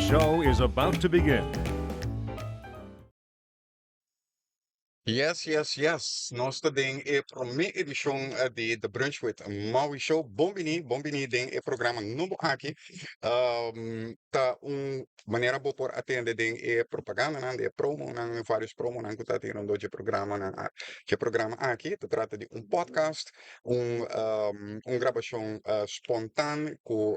show is about to begin. Yes, yes, yes. Nos ta den e promé edishon di The Brunch with Maui Show. Bon bini, bon bini den e programa nobo aki. Ta un manera bo por atende den e propagandanan, den e promonan, varios promonan ku ta tin rondó dje programanan dje programa aki. Ta trata di un podcast, un un grabashon spontan ku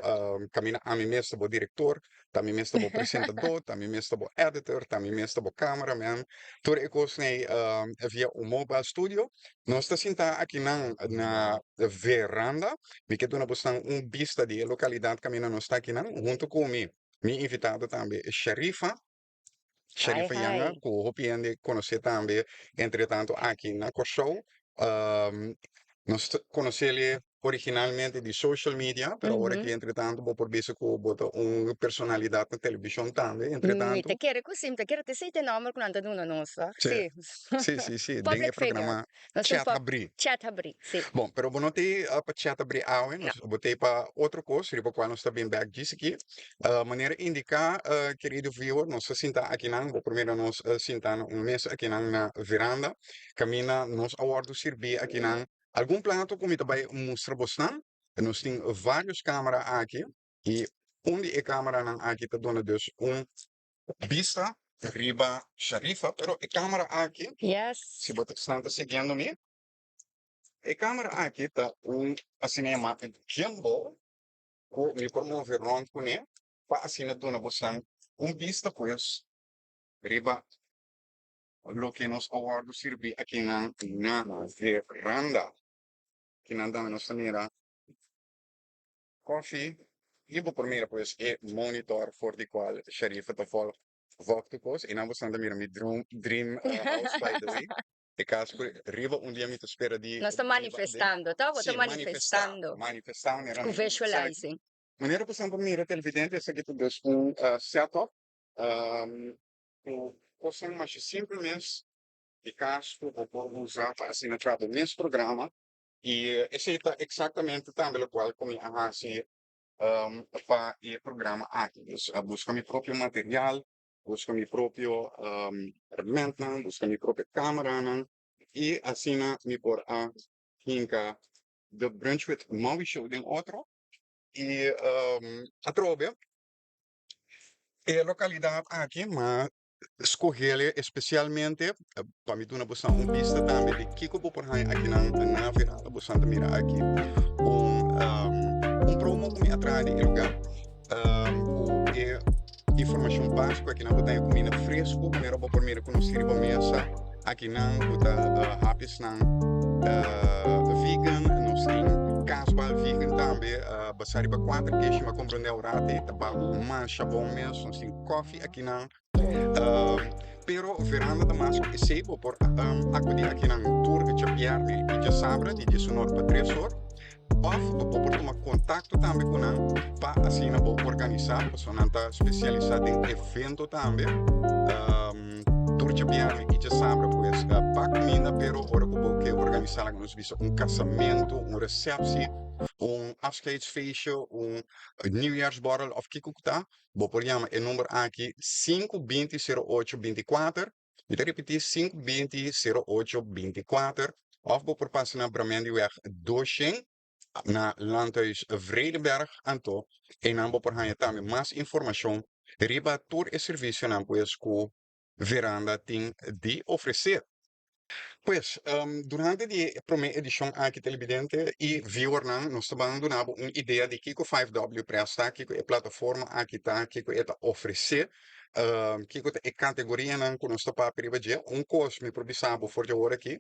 kaminda ami mes ta bo direktor, ta mi mes ta bo presentadó, ta mi mes ta bo editor, ta mi mes ta bo cameraman. Tur e kosnan ei via un mobile studio. Nos ta sinta akinan na veranda. Mi ke duna bosnan un bista di e lokalidat kaminda nos ta akinan. Huntu ku mi, mi invitado tambe Sharifa. Hi, Sharifa Yanga, hi. ku hopi hende konosé tambe entre tanto aki na Kòrsou. Nos ta konosé originalmente di social media, pero ora ki entre tanto bo por bisa ku bo ta un personalidat na televishon tambe, entre Mi tanto. ta kere ku si, mi ta kere ta esei ta e nòmber ku nan ta duna nos, toch? Sí, Sí. sí, sí, sí, den e Public figure. programa Nos ta un Chat pub, Habrí. Chat Habrí, sí. Bon, pero bo no ta ei pa Chat Habrí awe, No. nos, bo ta ei pa otro kos riba kual nos ta bin bèk djis aki. Manera indiká, kerido viewer, nos ta sinta akinan, bo por mira nos sinta na un mesa akinan na veranda, kaminda nos a wòrdu sirbí akinan algun plato ku mi ta bai mustra bosnan. Nos tin vários kámara aki i un di e kámaranan aki ta duna dus un bista riba Sharifa, pero e kámara aki, Yes. si bo ta esnan ta siguiendo mi, e kámara aki ta un asina yamá gimbal ku mi por move rònt kuné pa asina duna bosnan un bista pues riba loke nos a wòrdu sirbí akinan na veranda. Akinan tambe nos ta mira kòfi i bo por mira pues e monitor for di kual Sharifa ta vòlg vòg tur kos. Einan boso ta mira mi droom dream house by the way. E kas ku riba un dia mi ta spera di Nos ta biba aden. manifestando, toch? Bo ta Sí, manifestá, manifestando. manifestá manera Ku mi esaki. visualizing. Manera boso por mira televidente esaki ta dus un setup Ku kosnan masha simpel mes di kas ku bo por usa pa asina traha bo mes programa i esei ta eksaktamente tambe lokual ku mi a hasi pa e programa aki. Dus a buska mi propio material, buska mi propio hermentnan, buska mi propio kameranan i asina mi por a hinka The Brunch with Maui Show den otro i atrobe. E lokalidat aki m'a skoh'el espesialmente pa mi duna bosan un bista tambe di kiko bo por haña akinan na veranda. Bosan ta mira aki un un promo ku mi a traha di e lugá ku e informashon básiko. Akinan bo ta haña kuminda fresku manera bo por mira ku nos tin riba mesa. Akinan ku ta hapjesnan vegan, nos tin kasbal vegan tambe. Basá riba kuater keshi mi a komprondé ora te ta baho masha bon mes. Nos tin kòfi akinan. Pero veranda ta mas ku esei. Bo por akudí akinan tur djabièrnè i djasabra di diesunor pa tres or. Òf bo por tuma kontakto tambe ku nan pa asina bo organisá, pasobra nan ta spesialisá den evento tambe. Tur djabièrnè i djasabra pues pa kuminda, pero ora ku bo ke organisá laga nos bisa un kasamentu, un resèpsi, un afscheidsfeestje, un nieuwjaarsborrel òf kiko ku ta, bo por yama e number aki sinku binti sero ocho 24. Mi ta ripití sinku binti sero ocho 24 òf bo por pasa na Bramendiweg 200 na Landhuis Vredenberg anto einan bo por haña tambe mas informashon riba tur e servisionan pues ku Veranda tin di ofresé. Pues, durante di e promé edishon aki televidente i viewernan nos ta ban duna bo un idea di kiko 5W Press ta, kiko e plataforma aki ta, kiko e ta ofresé, kiko ta e kategorianan ku nos ta papia riba dje. Un kos mi por bisa bo for di awor aki,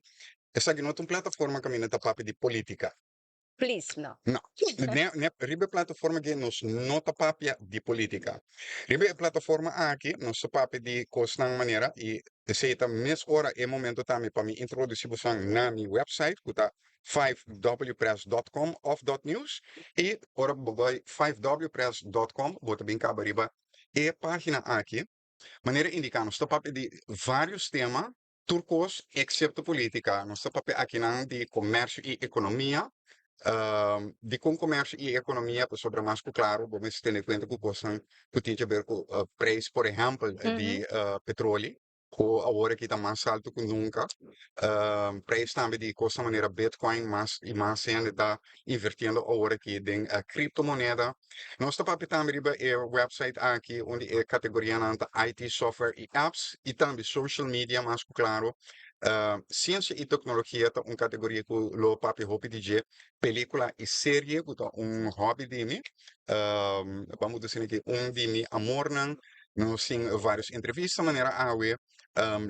esaki no ta un plataforma kaminda ta papia di polítika. Please, no. No. Ne, ne, riba e plataforma aki nos no ta papia di politica. Riba e plataforma aki nos ta papia di cosnan manera y esey ta mes ora e momento tambe pa mi introduci bosonan na mi website cu ta 5wpress.com of dot news y ora bo bay 5wpress.com bo ta bin caba riba e pagina aki. Manera indica nos ta papia di varios tema. Tur kos eksepto politika. Nos ta papia akinan di komersio i ekonomia. Dikon komersio i ekonomia? Pasobra mas ku klaro bo mester tene kuenta ku kosnan ku tin ke ber ku preis, por ehèmpel, di petroli, ku awor aki ta mas altu ku nunka. Preis tambe di kosnan manera bitcoin, mas i mas hende ta invirtiendo awor aki den kriptomoneda. Nos ta papia tambe riba e website aki, un di e kategorianan ta IT, software i apps, i tambe social media mas ku klaro. Siensia i teknologia ta un kategoria ku lo papia hopi di dje. Pelikula i serie ku ta un hòbi di mi. Ban bo ta asina ki un di mi amornan. Nos tin vários entrevista manera awe.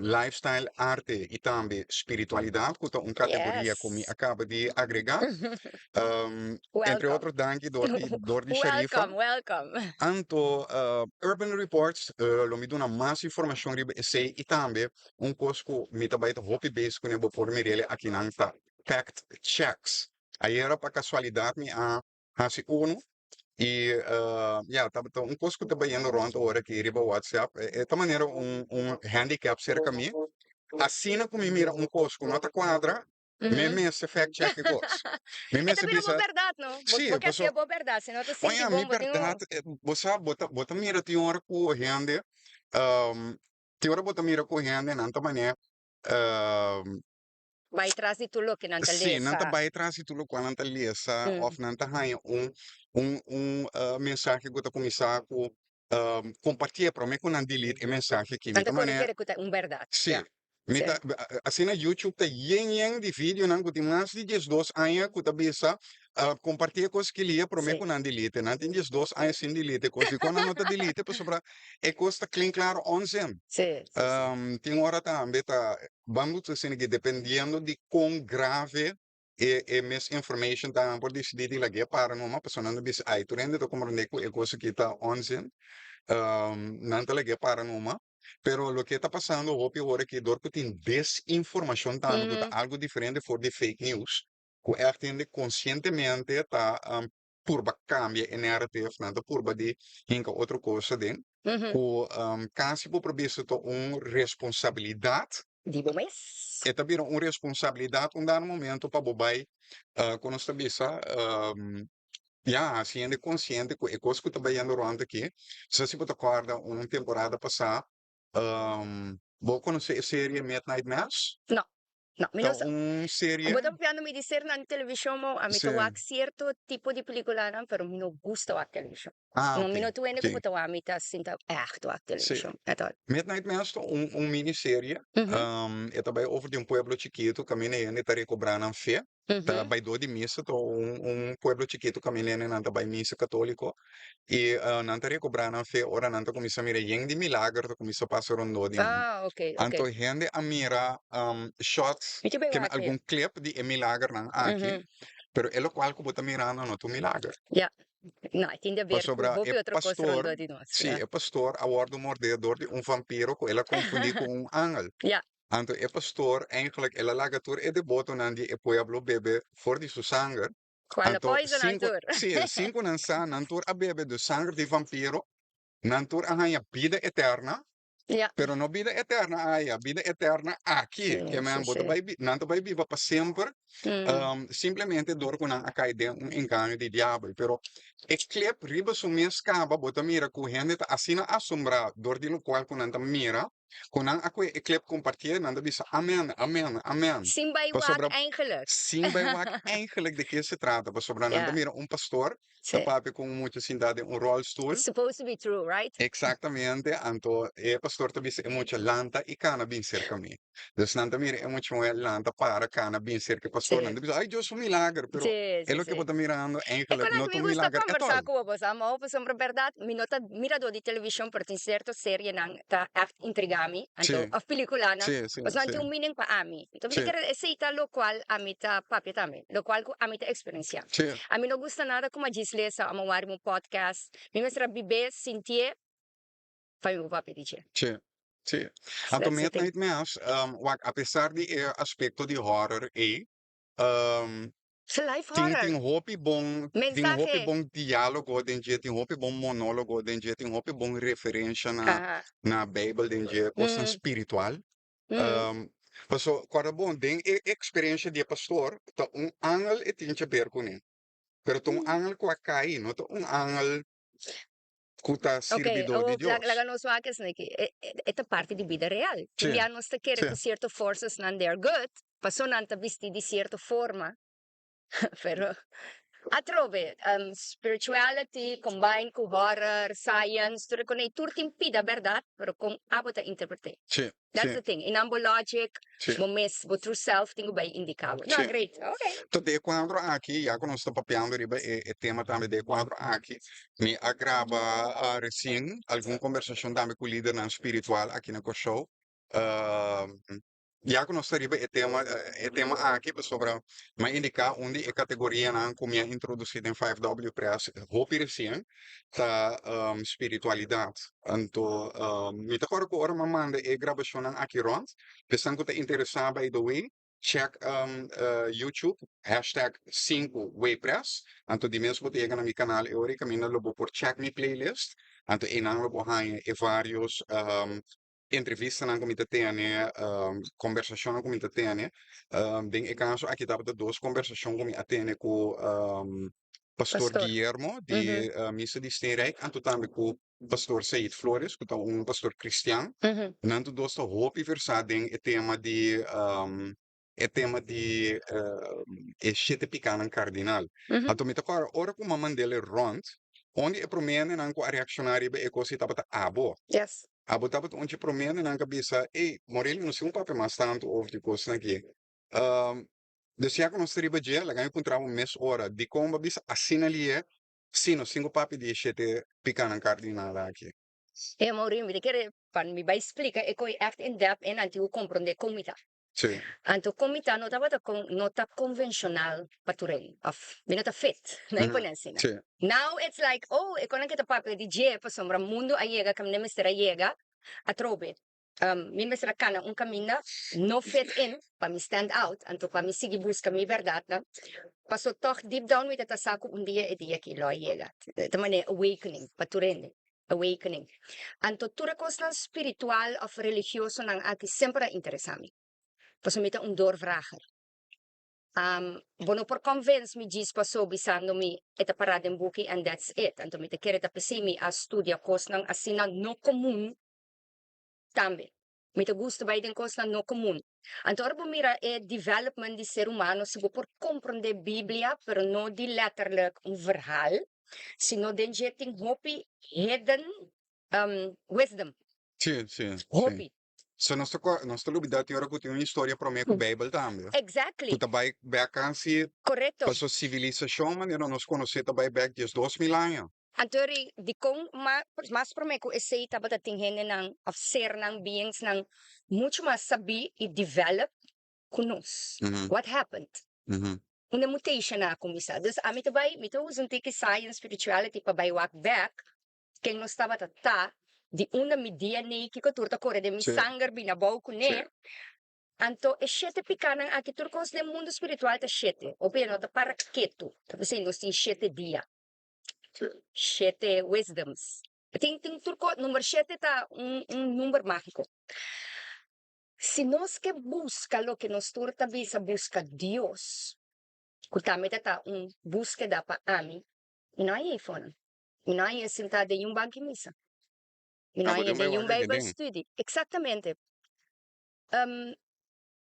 Lifestyle, arte i tambe spiritualidat ku ta un kategoria ku mi a kaba di agregá. Entre otro danki dor di Sharifa. Welcome, welcome. Anto Urban Reports lo mi duna mas informashon riba esei i tambe Un kos ku mi ta bai ta hopi bes kuné bo por mir'el akinan ta fact checks. Ayera pa kasualidat mi a hasi unu i ya tabata un kos ku ta bayendo rònt ora aki riba WhatsApp. E ta manera un handicap serka mi. Asina ku mi mira un kos ku no ta kuadra, mi mester fact check e kos. Mi E ta mester bira bo bisa, bèrdat no? Bo sí, bo ke paso hasié bo bèrdat, si no ta sinti oña bon mi bo tin un. bèrdat, bo sa bo ta mira tin ora ku hende Tin ora bo ta mira ku hendenan ta manera Bai tras di tur loke nan ta Sí, nan ta lesa. bai tras di tur lokual nan ta lesa òf nan ta haña un un un mensahe ku ta kuminsá ku kompartié promé ku nan delete e mensahe aki. Mi Nan ta ta kore manera kere ku ta un bèrdat. Sí, Ya. mi Sí. ta asina YouTube ta yen yen di videonan ku tin mas di 12 aña ku ta bisa kompartí e kos ki lia promé ku nan delete. Nan tin 12 aña sin delete e kos. Dikon nan no ta delete? Pasobra e kos ta klin klaro onzin. Sí, sí, sí. Tin ora tambe ta ban bo ta asina ki dependiendo di kon grave e misinformation ta nan por disidí di lag'é para numa pasobra nan ta bisa ai tur hende ta komprondé ku e kos aki ta onzin. Nan ta lag'é para numa. Pero loke ta pasando hopi ora aki dor ku tin desinformashon tambe ku ta algu diferente for di fake news ku ègt hende konsientemente ta purba kambia e narrative, nan ta purba di hinka otro kos aden, ku kasi bo por bisa ta un responsabilidat. Di bo mes. E ta bira un responsabilidat un dado momento pa bo bai, kon nos ta bisa, ya hasi hende konsiente ku e kos ku ta bayendo rònt aki. Sa si bo ta kòrda un temporada pasá, bo konosé e serie Midnight Mass? No. No, mi Ta no sa. un serie. Bo ta papiando mi di ser nan televishon mo, ami ta wak sierto tipo di peliculanan, pero mi no gusta wak televishon. Ah, No, mi ok, no ta wende ku ok. bo ta wak, mi ta sinta ègt wak televishon, at all. Midnight Mass ta un miniserie, e ta bai over di un pueblo chikitu kaminda hende ta rekobrá nan fe. Ta bai dor di misa, ta un pueblo chikitu kaminda hendenan ta bai misa katoliko i nan ta rekobrá nan fe ora nan ta kuminsá mira yen di milager ta kuminsá pasa rondó di nan. Ah, ok, ok. Anto hende a mira shots, Mi ta bai keme wak e. algun clip di e milagernan aki, pero e lokual ku bo ta mirando no ta un milager. Ya, no, e tin di haber ku Pasobra hopi e otro kos pastor, rondó di nos, sí, ya. e pastor a wòrdu mordé dor di un vampiro ku el a konfundí ku un angel. Ya. Anto e pastor eigenlijk el a laga tur e debotonan di e pueblo bebe for di su sanger. Cual a Anto poison nan sin cu, tur. sí, sin cu nan sa, nan tur a bebe de sanger di vampiro, nan tur a haña bida eterna, pero no bida eterna aya, bida eterna aki. Sí, Ke sí, men bo ta sí. bai bi, nan ta bai biba pa semper, simplemente dor cu nan a cay den un engaño di diabel. Pero e clip riba su mes caba bo ta mira cu hende ta asina asombrá dor di locual cu nan ta mira, Ku nan a kue e clip kompartié, nan ta bisa, Amen, amen, amen. Sin bai wak Pasobra, eigenlijk. sin bai wak eigenlijk de ke se trata, pasobra nan ta mira un pastor ta papia ku un mucha sintá den un rolstoel. It's supposed to be true, right? Eksaktamente, anto e pastor ta bisa e mucha, Lanta i kana bin serka mi. Dus nan ta mira e mucha muhé lanta para kana bin serka e pastor, nan ta bisa, Ay Dios, un milager! Pero e loke bo ta mirando E eigenlijk konan no ku ta mi un gusta milager at kombersá all. ku bo, bo sa, Mou, pasobra bèrdat mi no ta miradó di televishon, pero tin sierto serienan ta ègt intrigá mi, anto òf pelíkulanan, pasobra nan tin un meaning pa ami. Anto mi ta kere esei ta lokual ami ta papia tambe, lokual ku ami ta eksperensiá. Ami no gusta nada ku mi a djis lesa òf mi a wak riba un podcast, mi mester a bib'é, sintié. Pa mi por papia di dje. Sí, sí. Anto Midnight Mass, wak, apesar di e aspekto di horror ei, Su life tin horror. tin hopi bon, tin hopi Mensahe. bon diálogo den dje, tin hopi bon monólogo den dje, tin hopi bon referensha na na Beibel den dje, kosnan spiritual. Paso, kòrda bon, den e eksperensha di e pastor, ta un angel e tin chaber kuné. Pero ta un angel ku a kai, no ta un angel ku ta Ok, sirbidó di awor Dios. laga nos wak esaki. E ta parti di bida real. Tin bia nos ta kere ku sierto forsasnan they are good, paso nan ta bisti di sierto forma. Pero atrobe, spirituality combine ku horror, science, tur e kos ei tur tin pida bèrdat, pero kon abo ta interpret'é. That's the thing. I nan bo logic, bo mes, bo true self tin ku bai indiká bo. No, great. Ok. Tot di e kuadro aki, ya ku nos ta papiando riba e tema tambe di e kuadro aki, mi a graba resien algun kombersashon tambe ku lidernan spiritual aki na Kòrsou. Ya ku nos ta riba e tema e tema aki pasobra mi a indiká un di e kategorianan ku mi a introdusí den 5W Press hopi resien ta spiritualidat. Anto mi ta kòrda ku ora mi a manda e grabashonnan aki rònt, esnan ku ta interesá by the way check YouTube hashtag 5WPress anto di mes bo ta yega na mi kanal e ora ei kaminda lo bo por check mi playlist anto einan lo bo haña e vários entrevistanan ku mi ta tene, kombersashonnan ku mi ta tene. Den e kaso aki tabata dos kombersashon ku mi a tene ku Pastor Pastor. Guillermo di Misa di Steenrijk, anto tambe ku Pastor Said Flores, ku ta un pastor kristian. Nan tur dos ta hopi versá den e tema di e tema di e shete pikánan kardinal. Anto mi ta kòrda ora ku mi a mand'el e rònt, un di e promenenan ku a reakshoná riba e kos ei tabata abo. Yes. Abo tabata un dje promenenan ku a bisa, Ey, Morelio, no sin un papia mas tantu over di kosnan aki. Dus ya ku nos ta riba dje, laga mi puntra bo mes ora, dikon bo a bisa asina lié si nos tin ku papia di e shete pikánan kardinal aki? Ey, Maurinho, mi ta kere pa mi bai splika e koi ègt in depth en anti ku komprondé kon mi ta. Sí. Anto kon mi ta no tabata kon no ta konvenshonal pa tur hende òf mi no ta fit no e pone asina. Sí. Now it's like oh e konan ke ta papia di dje pasobra mundu a yega kaminda mester a yega atrobe mi mester a kana un kaminda no fit in pa mi stand out anto pa mi sigui buska mi bèrdatnan paso tòg deep down mi ta ta sa ku un dia e dia aki lo a yega ta manera awakening pa tur hende. Awakening. Anto tur e kosnan spiritual òf religiosonan aki semper a interesá mi. Pasobra mi ta un doorvrager. Bo no por convince mi djis paso bisando mi e ta pará den buki and that's it. Anto mi ta kere ta p'esei mi a studia kosnan asina no komun tambe. Mi ta gusta bai den kosnan no komun. Anto ora bo mira e development di ser humano, si bo por komprondé Biblia, pero no di letterlijk un verhaal, sino den dje tin hopi hidden wisdom. Sí, sí, sí. Hopi. So nos ta nos ta lubidá tin ora ku tin un historia promé ku Beibel tambe. Exactly. Ku ta bai bèk kasi. Korekto. Paso sivilisashon manera nos konosé ta bai bèk 12.000 aña. Anto ri dikon mas promé ku esei tabata tin hendenan òf sernan, beingsnan, muchu mas sabí i develop ku nos. What happened? Unda mutation a kuminsá? Dus ami ta bai, mi ta usa un tiki science, spirituality pa bai wak bèk ken nos tabata ta, di unda mi DNA kiko tur ta kore den mi sanger bini abou kuné. Anto e shete pikánan aki tur kos den mundu spiritual ta shete, obia no ta para ketu, ta p'esei nos tin shete dia. Shete wisdoms. Tin tin tur ko number shete ta un un number mágiko. Si nos ke buska loke nos tur ta bisa buska Dios, ku tambe ta ta un búskeda pa ami, mi no a yei fonan. Mi no a yei sintá den un banki misa. Mi no a yei den un bijbelstudie. Eksaktamente.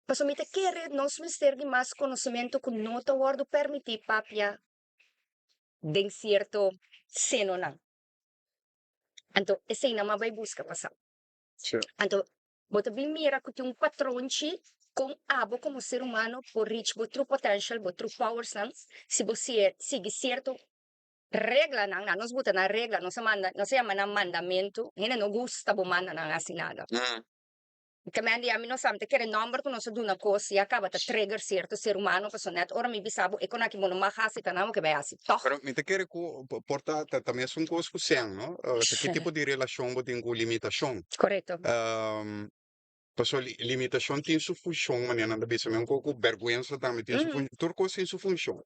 Pasobra mi ta kere nos mester di mas konosementu ku no ta wòrdu permití papia den sierto senonan. Anto eseinan m'a bai buska pasá. Anto bo ta bin mira ku tin un patronchi kon abo komo ser humano por reach bo true potential, bo true powersnan, si bo sigui sierto reglanan. Nan nos buta nan regla, nos a manda, nos a yama nan mandamentu. Hende no gusta bo manda nan hasi nada. Te men di ami no sa, mi ta kere nomber ku nos a duna kos ya kaba ta trigger sierto ser humano, pasobra net ora mi bisa bo e kon aki bo no mag hasi ta nan bo ke bai hasi tòg. Pero mi ta kere ku por ta ta mesun kos ku sèn, no? Ta ki tipo di relashon bo tin ku limitashon? Korekto. Pasobra limitashon tin su funshon, manera nan ta bisa, men ku bèrgwensa tambe tin su funshon, tur kos tin su funshon.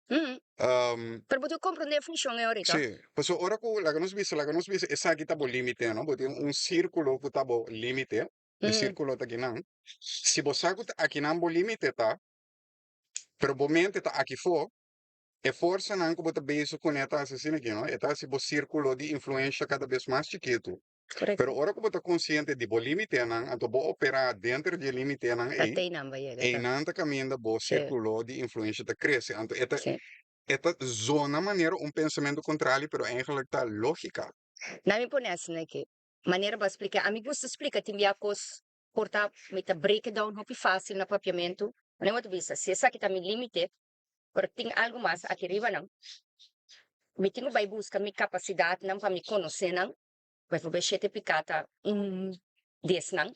Pero bo tin ku komprondé e funshon ei orita. Sí, pasobra ora ku, laga nos bisa, laga nos bisa esaki ta bo límite, no? Bo tin un sírkulo ku ta bo límite. E sírkulo ta akinan. Si bo sa ku ta akinan bo límite ta, pero bo mente ta aki fo, e forsanan ku bo ta bezig kuné ta hasi asina aki, no? E ta hasi bo sírkulo di influensha kada bes mas chikitu. Pero ora ku bo ta konsiente di bo límitenan, anto bo operá denter di e límitenan Ta ei, te einan bo yega, ta. Einan ta kaminda bo sírkulo di influensha ta krese. Anto e ta e ta zona manera un pensamentu kontrali, pero eigenlijk ta lógika. Na mi pone asina aki. Manera bo a splika, ami gusta splika tin bia kos por ta mi ta break it down hopi fácil na papiamentu. Manera bo ta bisa, si esaki ta mi límite, pero tin algu mas aki riba nan, mi tin ku bai buska mi kapasidatnan pa mi konosé nan. Bijvoorbeeld shete piká ta un di esnan.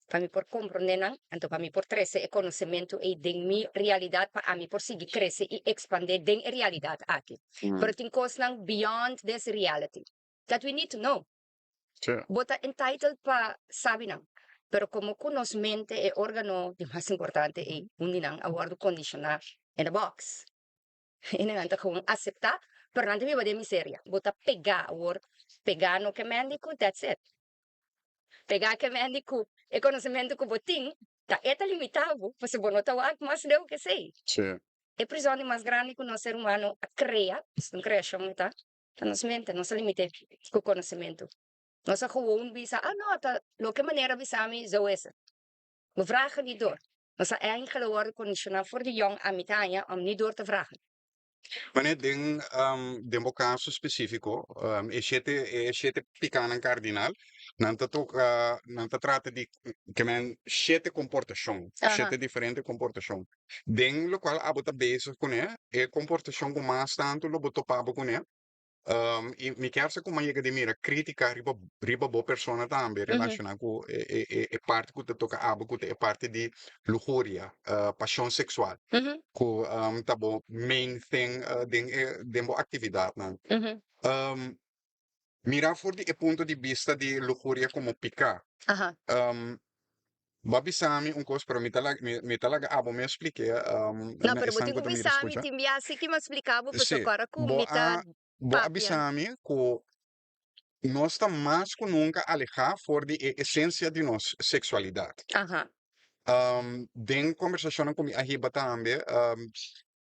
Pa mi por komprondé nan, anto pa mi por trese e konosementu ei den mi realidat pa ami por sigui krese i ekspandé den e realidat aki. Pero tin kosnan beyond this reality that we need to know. Bo ta entitled pa sabi nan, pero komo ku nos mente, e órgano di mas importante ei, un di nan a wòrdu kondishoná in a box. I nan ta gewoon aseptá, pero nan ta biba den miseria. Bo ta pegá awor, pegá no ke mende ku that's it. Pegá ke mende ku e konosementu ku bo tin, ta e ta limitá bo, pasobra bo no ta wak mas leu ke esei. E prizòn di mas grandi ku nos ser humano a krea, es un kreashon e ta, ta nos mente, nos a limit'é ku konosementu. Nos a gewoon bisa, ah no, ta loke manera bisa mi, zo is het. We vragen niet door. Nos a eigenlijk wòrdu kondishoná for di yòn a mitá aña om niet door te vragen. Manera den den bo kaso spesífiko, e shete e shete pikánan kardinal, nan ta toka nan ta trata di ke men shete komportashon, shete diferente komportashon. Den lokual abo ta bezig kuné, e komportashon ku mas tantu lo bo topa bo kuné, I mi kier sa kuma yega di mira kritika riba riba bo persona tambe relashoná ku e e e parti ku ta toka abo ku ta e parti di luhuria, pashon seksual ku ta bo main thing den e den bo aktividatnan. Mira for di e punto di bista di luhuria komo piká. Bo a bisa mi un kos pero mi ta laga mi ta laga abo mes splik'é No, na pero bo esnan tin ku ku ta mira bisa mi skucha. tin bia si ki mi a splika bo Sí, pasobra ora ku bo mi ta a bo a papia. bisa mi ku nos ta mas ku nunka alehá for di e esensia di nos seksualidat. Den kombersashonnan ku mi a hiba tambe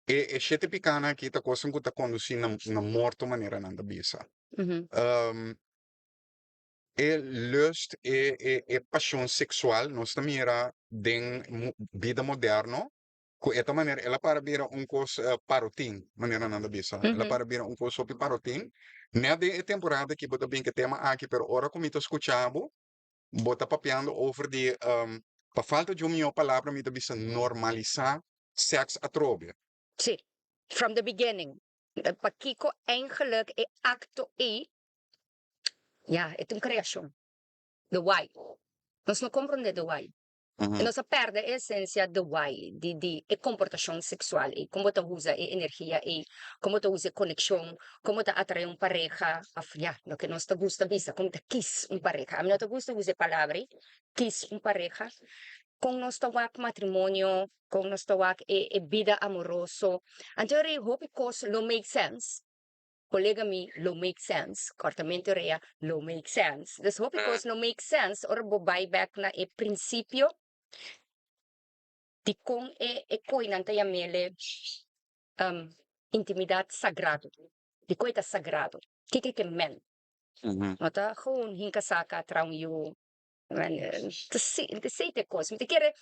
e e shete pikánan aki ta kosnan ku ta kondusí na na morto manera nan ta bisa. E lust, e e e pashon seksual nos ta mira den bida moderno ku e ta manera el a para bira un kos parotin manera nan ta bisa. El a para bira un kos hopi parotin. Nèt den e temporada aki bo ta bin ku e tema aki pero ora ku mi ta skucha bo, bo ta papiando over di pa falta di un mihó palabra mi ta bisa normalisá sèks atrobe. Sí, from the beginning. Pakiko eigenlijk e akto ei? Ya, e ta un kreashon. The why. Nos no komprondé the why. I nos a pèrdè e esensia the why di di e komportashon seksual ei. Kon bo ta usa e energia ei, kon bo ta usa e konekshon, kon bo ta atraé un pareha òf ya, loke nos ta gusta bisa, kon bo ta kis un pareha. Ami no ta gusta usa e palabra ei, kis un pareha. Kon nos ta wak matrimonio, kon nos ta wak e e bida amoroso. Anto e hopi kos lo make sense. Colega mi lo make sense, cortamento rea lo make sense. Dus hopi cos lo make sense ora bo bai bek na e principio di con e e koinan ta yamele intimidad sagrado. Di con e ta sagrado? Kiko e ke men? No ta gewoon hinka saka tra un yu. Ta esei ta e cos. Mi ta kere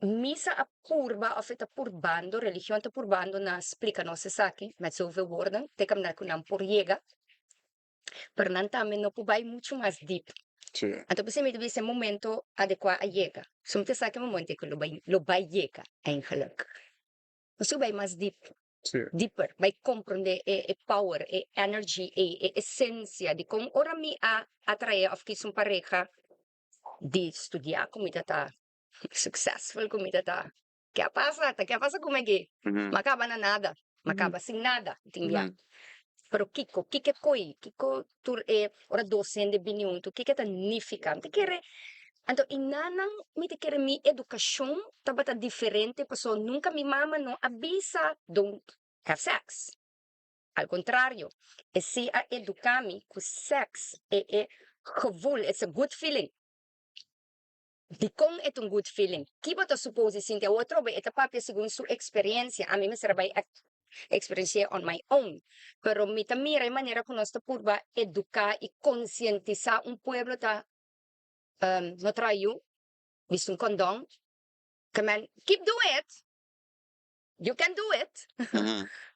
Misa a purba of e ta purbando, religion ta purbando na splica nos esaki met zoveel woorden, te caminda cu nan por yega, pero nan tambe no por bay mucho mas diep. Anto p'esei mi ta bisa e momento adecua a yega. So mi ta sa cu e momento cu lo bay lo bay yega eigenlijk. Nos tin cu bay mas diep, dieper, bay comprende e e power, e energy ei, e esencia di con ora mi a atrae of kies un pareha di studia cu mi ta ta Successful ku mi ta ta. Ke a pasa? Ta ke a pasa ku mi aki? Mi a kaba na nada. Mi a kaba sin nada. Tin bia. Pero kiko? Kiko e koi? Kiko tur e ora dos hende bini huntu? Kiko ta nifiká? Mi ta kere anto i nanan mi ta kere mi edukashon tabata diferente pasobra nunka mi mama no a bisa don't have sex. Al kontrario, e si a eduká mi ku sex e e gevoel, it's a good feeling. Dikon e ta un good feeling? Ki bo ta suppose di sinti? Awor atrobe e ta papia segun su experiencia. Ami mester a bai experienci'e on my own. Pero mi ta mira e manera ku nos ta purba educa y concientisa un pueblo ta no traha yu, bisti un condon, ke men keep doing it, you can do it,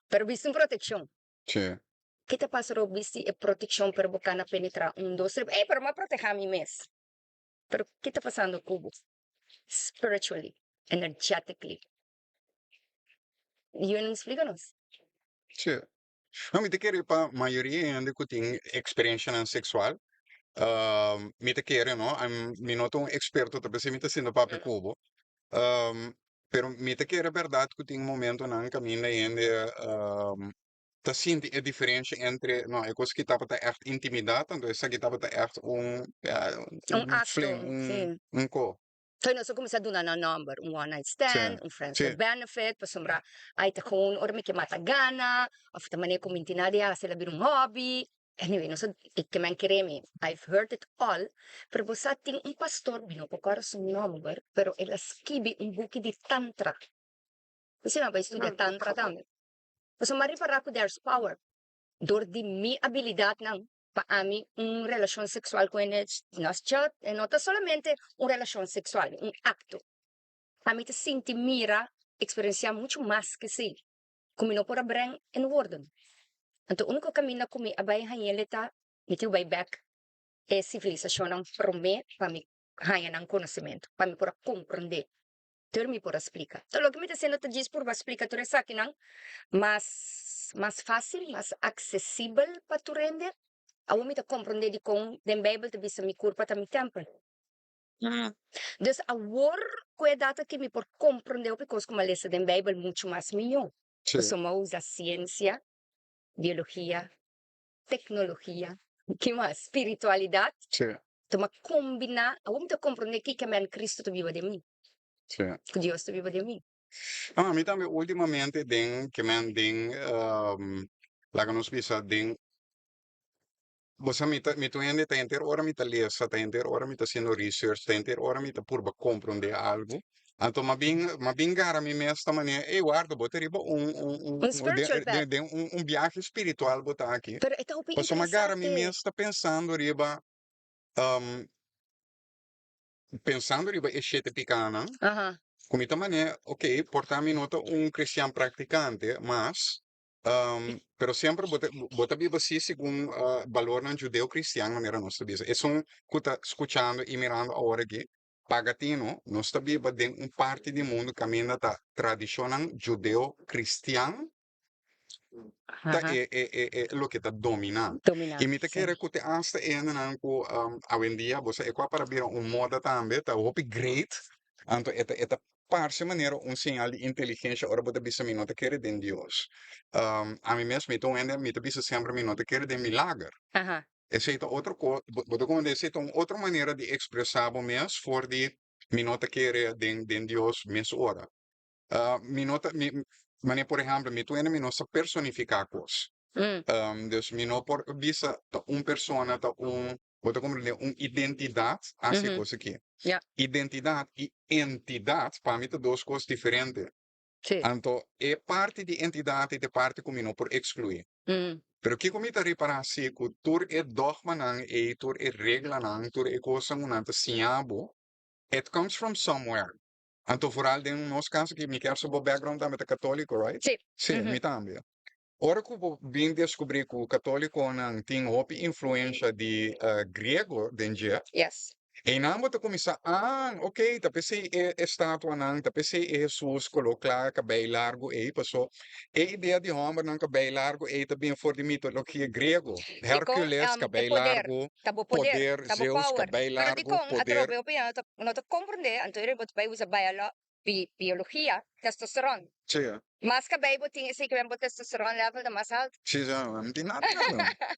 pero bisti un proteccion. Ke ta pasa ora bo bisti e proteccion pero bo kana penetra un, dos, tres, ey pero mi a proteha mi mes. Pero ke ta pasando ku bo spiritually, energetically? Yunan splika nos. Sí. No, mi ta kere pa mayoria hende ku tin eksperenshanan seksual, mi ta kere no, mi no ta un eksperto ta p'esei mi ta sinta papia ku bo, pero mi ta kere bèrdat ku tin momentonan kaminda hende ta sinti e diferensha entre, no, e kos ki tabata ègt intimidat, anto esaki tabata ègt un, Un un akto, fling, un, sí. un ko. Entonces nos a kuminsá duna nan nòmber, un one night stand, un friends with benefit, pasobra ai ta gewoon ora mi ke mata gana, òf ta manera ku mi tin nada di hasi el a bira un hòbi. Anyway, nos a, e ke men kere mi, I've heard it all, pero bo sa tin un pastor, mi no por kòrda su nòmber, pero el a skibi un buki di tantra. Bo si mi a bai studia tantra tambe. Pasobra mi a ripará ku there's power. Dor di mi abilidatnan pa ami un relashon seksual ku hende nos chat e no ta solamente un relashon seksual, un akto. Ami ta sinti, mira, eksperensiá muchu mas ke esei ku mi no por a breng en woorden. Anto úniko kaminda ku mi a bai hañ'el ta mi tin ku bai bèk e sivilisashonnan promé pa mi haña nan konosementu, pa mi por a komprondé. Tur mi por a splika. Tur loke mi ta hasiendo ta djis purba splika tur esakinan mas mas fásil, mas aksesibel pa tur hende. Awor mi ta komprondé dikon den Beibel ta bisa mi kurpa ta mi tèmpel. Dus awor ku e dat aki mi por komprondé hopi kos ku mi a lesa den Beibel muchu mas mihó. Pasobra mi a usa siensia, biologia, teknologia, ki mas? Spiritualidat. Tuma kombiná, awor mi ta komprondé kiko men Kristu ta biba den mi. Ku Dios ta biba den mi. No, ami tambe últimamente den ke men den laga nos bisa den bo sa mi ta mi ta un hende ta henter ora mi ta lesa, ta henter ora mi ta hasiendo research, ta henter ora mi ta purba komprondé algu. Anto m'a bin m'a bin gara mi mes ta manera, ey warda bo ta riba un un un Un spiritual den path. den den un un biahe spiritual bo ta aki. Pero e ta hopi Pasobra m'a gara mi interesante. mes ta pensando riba pensando riba e shete pikánan, ku mi ta manera, ok, por ta mi no ta un kristian praktikante, mas, pero semper bo ta bo ta biba así segun balornan judeo-kristian manera nos ta bisa. Esun ku ta skuchando i mirando awor aki, paga tino, nos ta biba den un parti di mundu kaminda ta tradishonnan judeo-kristian ta e e e e loke ta dominá. Dominá, I mi ta sí. kere ku te asta e hendenan ku awendia bo sa e kua para bira un moda tambe ta hopi great, anto e ta e ta parse manera un señal di inteligensha ora bo ta bisa mi no ta kere den Dios. Ami mes mi ta un hende mi ta bisa semper mi no ta kere den milager. Esei ta otro ko bo bo ta komprende esei ta un otro manera di ekspresá bo mes for di mi no ta kere den den Dios mes ora. Mi no ta, mi, manera por ehempel, mi tuende mi no sa personifiká kos. Dus mi no por bisa ta un persona, ta un, bo ta komprendé, un identidat hasi e kos aki. Identidat i entidat pa mi ta dos kos diferente. Anto e parti di entidat ei ta e parti ku mi no por ekskluí. Pero kiko mi ta ripará si ku tur e dogmanan ei, tur e reglanan, tur e kosnan ku nan ta siña bo, it comes from somewhere. Anto vooral den nos caso aki, mi kier sa bo background tambe ta catolico, right? Sí. Sí, mi tambe. Ora cu bo bin descubri cu catoliconan tin hopi influencia di griego den dje, einan bo ta cuminsa, ah, ok, ta p'esey e estatuanan, ta p'esey e Jesus colo cla cabey largo ey, paso e idea di hombernan cabey largo ey ta bin for di mitologia griego, Dikon, Hercules e cabey poder, largo, ta bo poder, poder, ta bo Zeus power. cabey Pero largo, dikon poder. atrobe hopi hende no ta no ta komprendé, anto e bo ta bai usa biolo bi biologia, testosteron. Sí. Mas cabey bo tin esei ke ben bo testosteron level ta mas alto. Sí, sí, no tin nada di nada.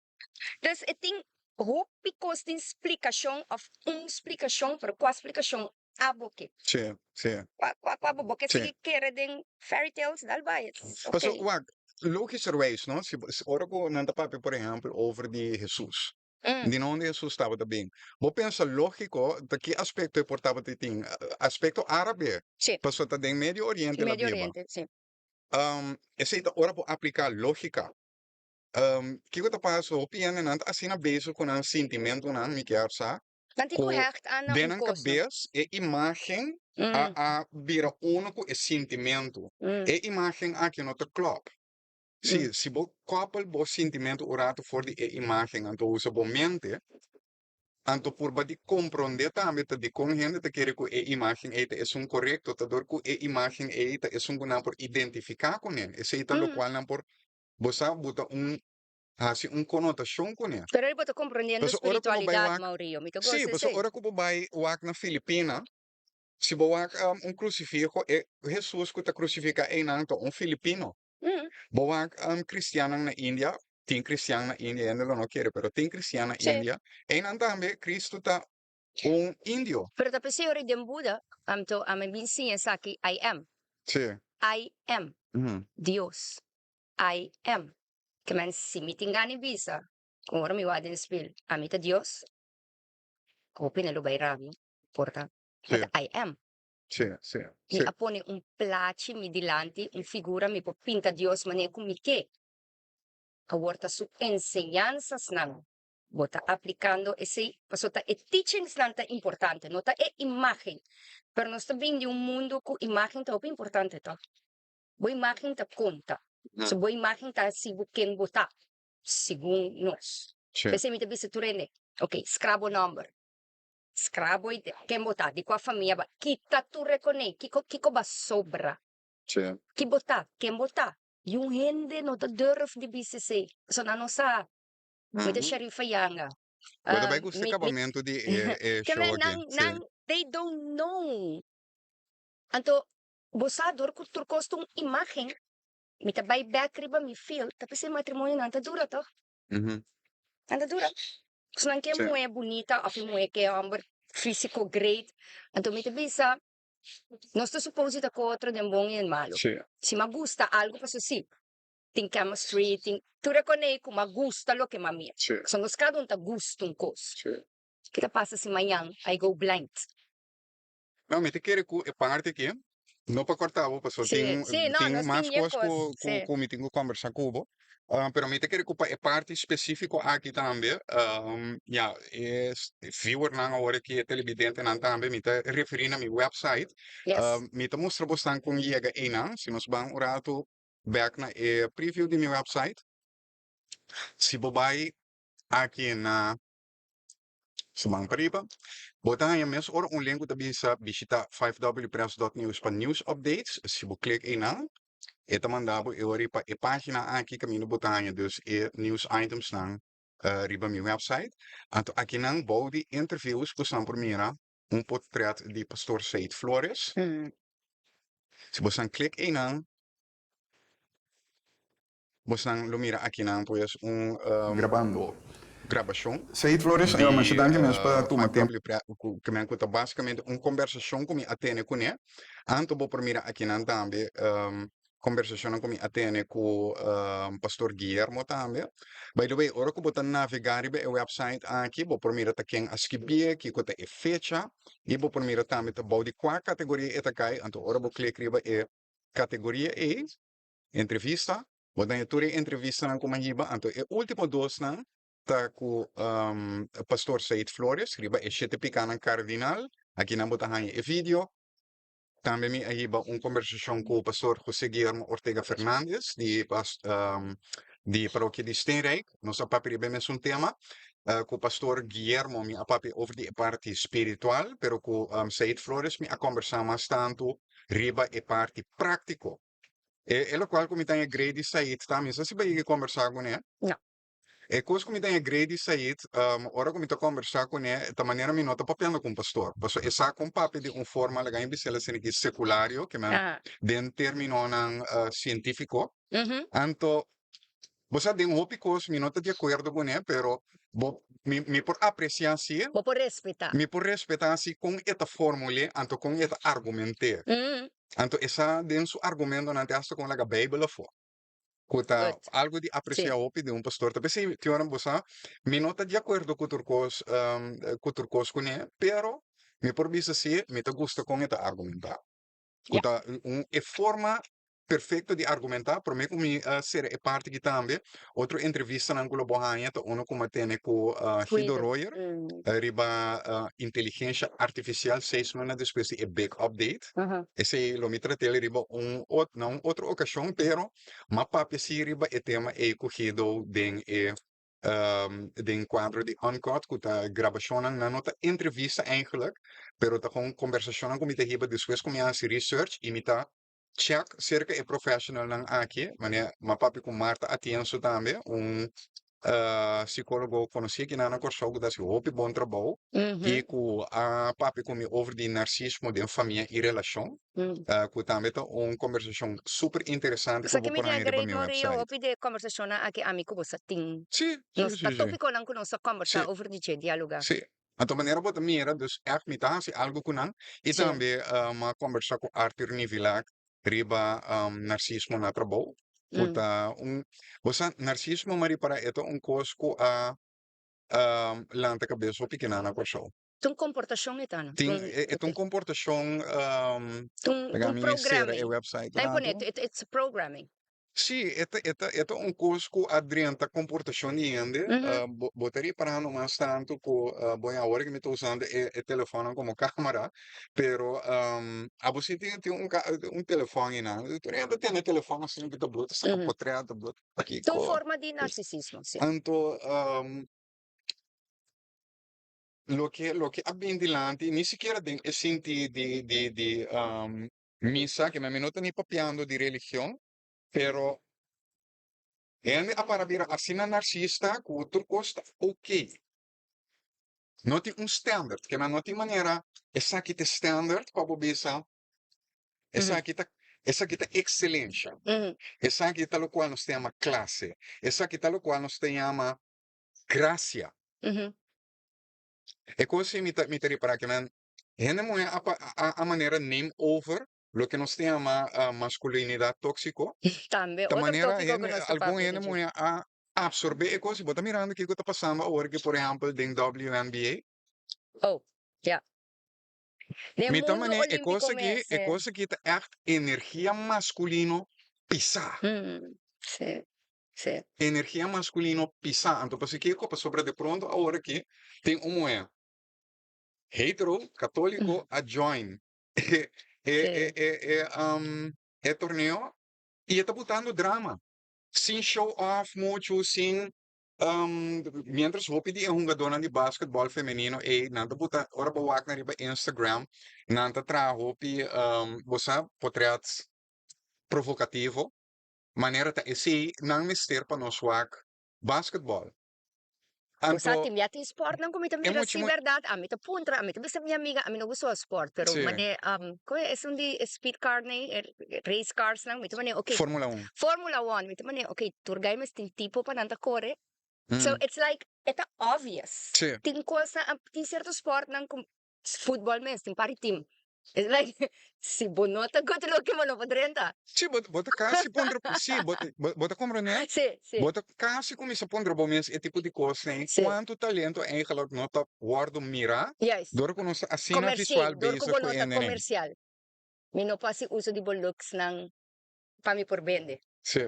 Dus e tin hopi kos tin splikashon òf un splikashon, pero kua splikashon abo ke? Sí, sí. Kua kua kua bo bo ke Sí. sigui kere den fairy tales dal bai, it's Paso, okay. wak, logischerwijs, no, si bo, ora ku nan ta papia, por ehèmpel, over di Hesus. Di na unda Hesus tabata bin? Bo pensa lógiko, ta ki aspekto e por tabata tin? Aspekto árabe. Pasobra ta den Medio Oriente el a Medio biba. Oriente, si. Esei ta ora bo apliká lógika. Kiko ta pasa? Hopi hendenan ta asina bezig ku nan sintimentunan, mi kier sa, Nan tin ku ku hègt aan na den un nan kos, no? kabes e imágen a a bira uno ku e sintimentu. E imágen aki no ta klòp. Sí, si bo kòpel bo sintimentu un ratu for di e imágen, anto usa bo mente, anto purba di komprondé tambe ta dikon hende ta kere ku e imágen ei ta esun korekto, ta dor ku e imágen ei ta esun ku nan por identifiká kuné. Esei ta lokual nan por, bo sa, buta un, hasi un konotashon kuné. Pero ei bo ta komprondiendo Pasobra ora ku bo bai spiritualidat, wak, Maurio, mi ta sí, gosa pasobra esei. ora ku bo bai wak na Filipina, si bo wak un krusifiho, e Hesus ku ta krusifiká einan ta un filipino. Bo wak kristiannan na India, tin kristian na India, hende lo no kere, pero tin kristian na India, einan tambe Kristu ta un indio. Pero ta p'esei ora den Buda, anto ami bin siña esaki, I am. I am. Dios. I am. Ke men si mi tin gana di bisa, ku ora mi wak den spil, ami ta Dios, hopi nan lo bai rabia, por ta. But I am. Mi a pone un plachi mi dilanti, un figura, mi por pinta Dios manera ku mi ke. Awor ta su enseñansasnan bo ta aplikando esei, pasobra ta e teachingsnan ta importante, no ta e imágen. Pero nos ta bin di un mundu ku imágen ta hopi importante tòg. Bo imágen ta konta. So bo imágen ta hasi bo ken bo ta, segun nos. P'esei mi ta bisa tur hende, ok, skra bo nòmber, skra bo ken bo ta, di kua famia bo, kita tur rekoné, kiko kiko bo a sobra, ki bo ta, ken bo ta. I un hende no ta durf di bisa esei, pasobra nan no sa. Mi ta Sharifa Yanga. Bo ta bai gusta e kabamentu di e show aki. Nan, nan, they don't know. Anto, bo sa dor ku tur kos ta un imágen, mi ta bai bèk riba mi field, ta p'esei matrimonionan ta dura tòg. Nan ta dura. Pasobra nan ke muhé bunita òf e muhé ke hòmber físiko great. Anto mi ta bisa, nos ta supos di ta ku otro den bon i den malu. Si mi a gusta algu, pasobra si tin chemistry, tin tur e konei ku m'a gusta loke m'a mira. Pasobra nos kada un ta gusta un kos. Ke ta pasa si mañan I go blind? No, mi ta kere ku e parti aki, no pa kòrta bo, pasobra tin Sí, no, tin nos mas tin e kos kos, ku ku ku mi tin ku kòmbersá ku bo. Pero mi ta kere ku pa e parti spesífiko aki tambe, ya, e viewernan awor aki, e televidentenan tambe, mi ta referí na mi wèpsait. Mi ta mustra bosnan kon yega einan. Si nos ban un ratu bèk na e preview di mi wèpsait, si bo bai aki na Su man pariba, bo ta haña mes ora un link ku ta bisa bishita 5wpress.news pa news updates. Si bo klik einan, e ta manda bo e ora pa e página aki kaminda bo ta haña dus e news itemsnan riba mi website. Anto akinan bou di interviews bosan por mira un potret di Pastor Seid Flores. Si bosan klik einan, Bosnan lo mira akinan pues un Grabando. grabashon Seid Flores, di masha danki mes pa tuma tempu. 5W Press ku ke men ku ta basikamente un kombersashon ku mi a tene kuné. Anto bo por mira akinan tambe kombersashonnan ku mi a tene ku Pastor Guillermo tambe. By the way, ora ku bo ta navegá riba e wèpsait aki bo por mira ta ken a skibié, kiko ta e fecha i bo por mira tambe ta bou di kua kategoria e ta kai. Anto ora bo klik riba e kategoria ei, Entrevista, Bo ta haña tur e entrevistanan ku mi a hiba, anto e último dosnan ta ku Pastor Said Flores riba e shete pikanan kardinal. Akinan bo ta haña e video. Tambe mi a hiba un kombersashon ku Pastor José Guillermo Ortega Fernandez di di parokia di Steenrijk. Nos a papia riba e mesun tema. Ku Pastor Guillermo mi a papia over di e parti spiritual, pero ku Said Flores mi a kombersá mas tantu riba e parti práktiko. E e lokual ku mi ta haña grei di Said ta, mi sa si bo a yega kombersá kuné. No. E kos ku mi ta haña grei di Said, ora ku mi ta kombersá kuné, ta manera mi no ta papiando ku un pastor. Pasobra e sa kon papia di un forma, laga mi bis'el asina ki sekulario, ke men den términonan sientífiko. Anto, bo sa den hopi kos mi no ta di akuerdo kuné, pero bo mi mi por apresiá si. Bo por respetá. Mi por respetá si kon e ta formul'é, anto kon e ta argument'é. Anto e sa den su argumentonan te hasta kon laga Beibel afó. Ku ta Goed. algu di Sí. apresiá hopi di un pastor. Ta p'esei tin ora bo sa, mi no ta di akuerdo ku tur kos, ku tur kos kuné, pero mi por bisa si mi ta gusta kon e ta argumentá. Ku Ja. ta un e forma perfekto di argumentá. Promé ku mi a sera e parti aki tambe, otro entrevistanan ku lo bo haña ta unu ku mi a tene ku Guido Guido. Royer riba inteligensha artifisial seis luna despues di e big update. Esei lo mi trat'el riba un ot na un otro okashon, pero m'a papia sí riba e tema ei ku Guido den e den kuadro di Uncut ku ta grabashonnan, nan no ta entrevista eigenlijk, pero ta kon kombersashonnan ku mi ta hiba despues ku mi a hasi research i mi ta check serka e professionalnan aki, manera m'a papia ku Martha Atienzo tambe, un psicólogo konosí aki nan na Kòrsou ku ta hasi hopi bon trabou i ku a papia ku mi over di narsismo den famia i relashon, ku tambe ta un kombersashon super interesante ku Sa bo ki mi por tin haña riba agree mi Mauricio website. hopi di e kombersashonnan aki ami ku bo sa tin. Sí, sí, Nos sí, ta sí. topikonan ku nos a kombersá Sí. over di dje, dialogá. Sí. Anto manera bo ta mira, dus ègt mi ta hasi algu ku nan i Sí. tambe mi a kombersá ku Arthur Nivillac riba narsismo na trabou, ku ta un, bo sa narsismo mi a ripará e ta un kos ku a lanta kabes hopi kinan na Kòrsou. Ta un komportashon e ta, no? Tin, e ta un komportashon, Ta un, laga un mi sera e programming. website Ta pone, rato. it's programming. Sí, e ta, e ta, e ta un kos ku a drenta komportashon di hende. Bo, bo ta ripará nomas tantu ku, bon, awor ku mi ta usando e, e telefònnan komo kámara, pero abo sí tin, tin un ka, un telefòn einan. Tur hende ta tene telefòn asina ku ta blo ta saka potrèt, ta blo ta Ta un kiko. forma di narsisismo, sí. Anto, loke, loke a bin dilanti, ni sikiera den e sinti di, di, di misa, ke mi no ta ni papiando di religion, Pero hende a para bira asina narsista ku tur kos ta oké. No tin un standard, kema no tin manera esaki ta e standard pa bo bisa esaki ta esaki ta ekselensha, esaki ta lokual nos ta yama klase, esaki ta lokual nos ta yama grasia. E kos ei mi ta mi ta ripará kimen hende muhé a a manera neem over Loke nos ta yama masculinidad tóxico. Tambe Ta otro manera tópico ku hende, nos ta algun papia hende di dje. muhé a absorbé e kos i bo ta mirando kiko ta pasando awor aki por ehèmpel den WNBA. Oh, ya. Den Mi ta mundu manera e olímpiko kos aki, mes, e sí. kos aki ta ègt energia maskulino pisá. Sí, sí. Energia maskulino pisá. Anto pasobra kiko? Pasobra de pronto awor aki tin un muhé hetero, katóliko a join e e e e e um, e torneo y e ta botando drama sin show off mucho sin um, mientras hopi di e hungadornan di basketball femenino ey nan ta bota ora bo wak nan riba Instagram nan ta traha hopi um, bo sa potret provocativo manera ta esey nan mester pa nos wak basketball. Bo sa Anto tin bia tin sportnan ku mi ta e mira mucha si mu bèrdat ami ta puntra ami ta bisa mi amiga ami no gusta wak sport pero Sí. mane koe esun di e speed car nei e race cars nan mi ta mane oke Formula un. Formula one mi ta mane oke tur gai mes tin tipo pa nan ta kore so it's like e ta obvious Sí. tin kosnan tin sierto sportnan ku Futbol mes tin par di team. It's like si bo no ta good looking bo no por drenta. Sí, bo bo ta casi puntra, sí, bo bo bo ta comprende? Sí, sí. Bo ta casi cuminsa puntra bo mes e tipo di cosnan, Sí. cuanto talento eigenlijk no ta wordo mira Juist. dor cu nos ta asina Comercieel, visual dor cu bezig bo cu no ta e nenen. comercial. Mi no por haci uso di bo looksnan pa mi por bende. Sí.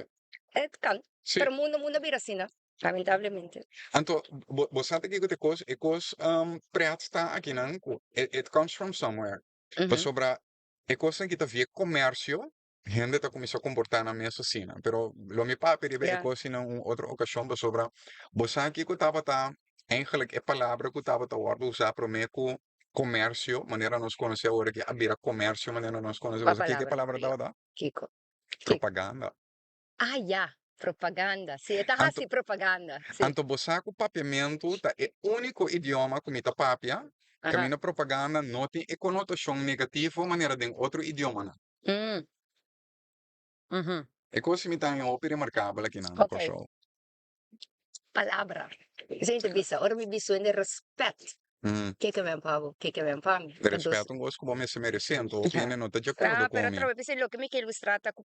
Het kan. Sí. Pero mundo mundo a bira asina, lamentablemente. Anto, bo, bo sa ta kiko ta e kos? E kos um, pret ta akinan ku it, it comes from somewhere. Pasobra e kosnan ki ta via komersio, hende ta kuminsá komportá nan mes asina. Pero lo mi papia riba e kos asina un otro okashon, pasobra bo sa kiko tabata eigenlijk e palabra ku tabata wòrdu usá promé ku komersio, manera nos konosé awor aki, a bira komersio manera nos konosé. Kua Bo sa kiko e palabra? palabra tabata? Kiko? Propaganda. Ah ya, propaganda. Sí, e ta Anto, hasi propaganda. Sí. anto bo sa ku papiamentu ta e úniko idioma ku mi ta papia, Aha. kaminda propaganda no tin e konotashon negativo manera den otro idiomanan. Mm. Mhm. E kos si mi ta haña hopi remarkabel akinan na Ok. Kòrsou. Palabra. Esei ta bisa, ora mi bisa hende respet. Ke men pa bo, ke men pa mi. Ta dos. Respet un kos ku bo mester meresé, anto hopi hende no ta di akuerdo Ah, ku pero mi. atrobe p'esei loke mi ke ilustrá ta ku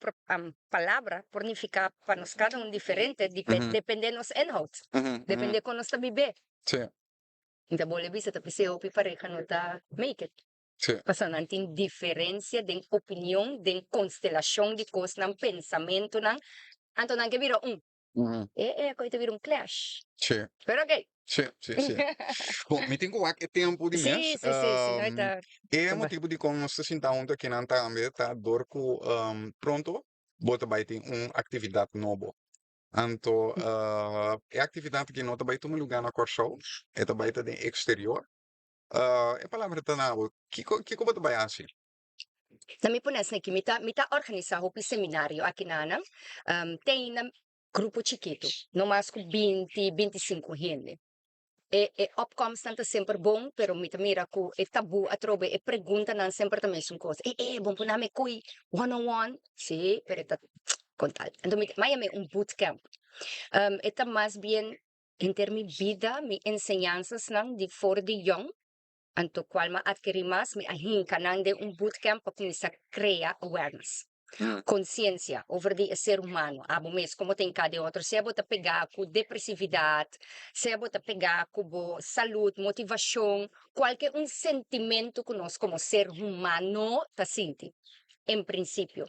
palabra por nifiká pa nos kada un diferente, dependé nos inhoud, dependé kon nos ta bib'é. Mi ta bolbe bisa ta p'esei hopi pareha no ta make it. Pasobra nan tin diferensia den opinion, den konstelashon di kosnan, pensamentunan, anto nan ke bira un. E e koe ta bira un clash. Pero ok. Sí, sí, sí. Bon, mi tin ku wak e tempu di mes. Sí, sí, sí, si no e ta. E motibu dikon nos ta sinta huntu akinan tambe ta dor ku pronto bo ta bai tin un aktividat nobo. Anto e aktividat aki no ta bai tuma lugá na Kòrsou, e ta bai ta den eksterior. E palabra ta na bo, kiko kiko bo ta bai hasi? Na mi pone asina aki, mi ta mi ta organisá hopi seminario aki na nan, te ainda grupo chikitu, no mas ku binti, 25 hende. E e opkomstnan ta semper bon, pero mi ta mira ku e tabú atrobe, e preguntanan semper ta mesun kos. E e bon por nami koe one on one? Sí, pero e ta kon tal. Anto mi ta yam'é un bootcamp. E ta mas bien henter mi bida, mi enseñansasnan di for di yòn, anto kual mi a atkerí mas, mi a hinka nan den un bootcamp pa kuminsá krea awareness. Konsiensia over di e ser humano, abo mes komo ta hinká den otro, sea bo ta pegá ku depresividat, sea bo ta pegá ku bo salud, motivashon, kualke un sentimentu ku nos komo ser humano ta sinti, en prinsipio.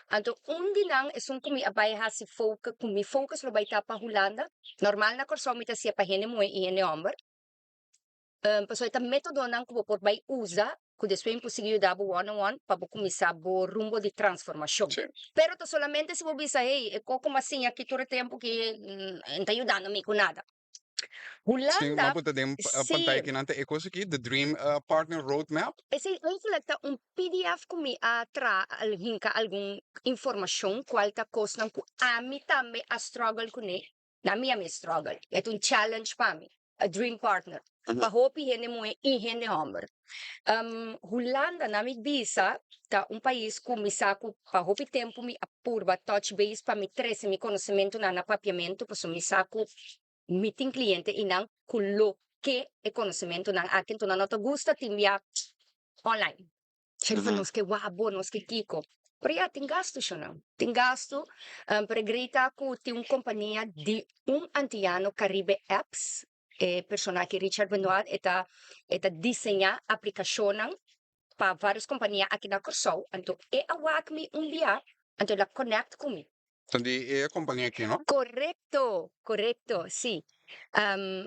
Anto un di nan esun ku mi a bai hasi focus, ku mi focus lo bai ta pa Hulanda, normal na Kòrsou mi ta hasié pa hende muhé i hende hòmber, Pasobra e ta métodonan ku bo por bai usa ku despues mi por sigui yuda bo one on one pa bo kuminsá bo rumbo di transformashon. Pero ta solamente si bo bisa, hey, e koko m'a siña aki tur e tempu ki N ta yudando mi ku nada. Sí, Hulanda, m'a pone den sí. pantaya kinan ta e kos aki, The Dream Partner Roadmap. Esei eigenlijk ta un pdf ku mi a traha, a hinka algun informashon kual ta kosnan ku ami tambe a struggle kuné. Na mi a mi struggle. E ta un challenge pa mi. A dream partner. Pa hopi hende muhe i hende homber. Hulanda na mi bisa ta un pais ku mi sa ku pa hopi tempu mi a purba touch base pa mi trese mi konosementunan na papiamentu pasobra mi sa ku mi tin kliente i nan ku lo ke e konosementunan aki enton nan no ta gusta tin bia online. Sherifa nos ke wak bo, nos ke kiko. Pero ya, tin gastu shonnan. Tin gastu. Pero e grita ku tin un kompania di un antiano Caribe Apps. E persona aki Richard Benoit e ta e ta diseñá aplikashonnan pa vários kompania aki na Kòrsou. Anto e a wak mi un bia, anto el a connect ku mi. Ta di e kompania aki, no? Korekto, korekto, sí.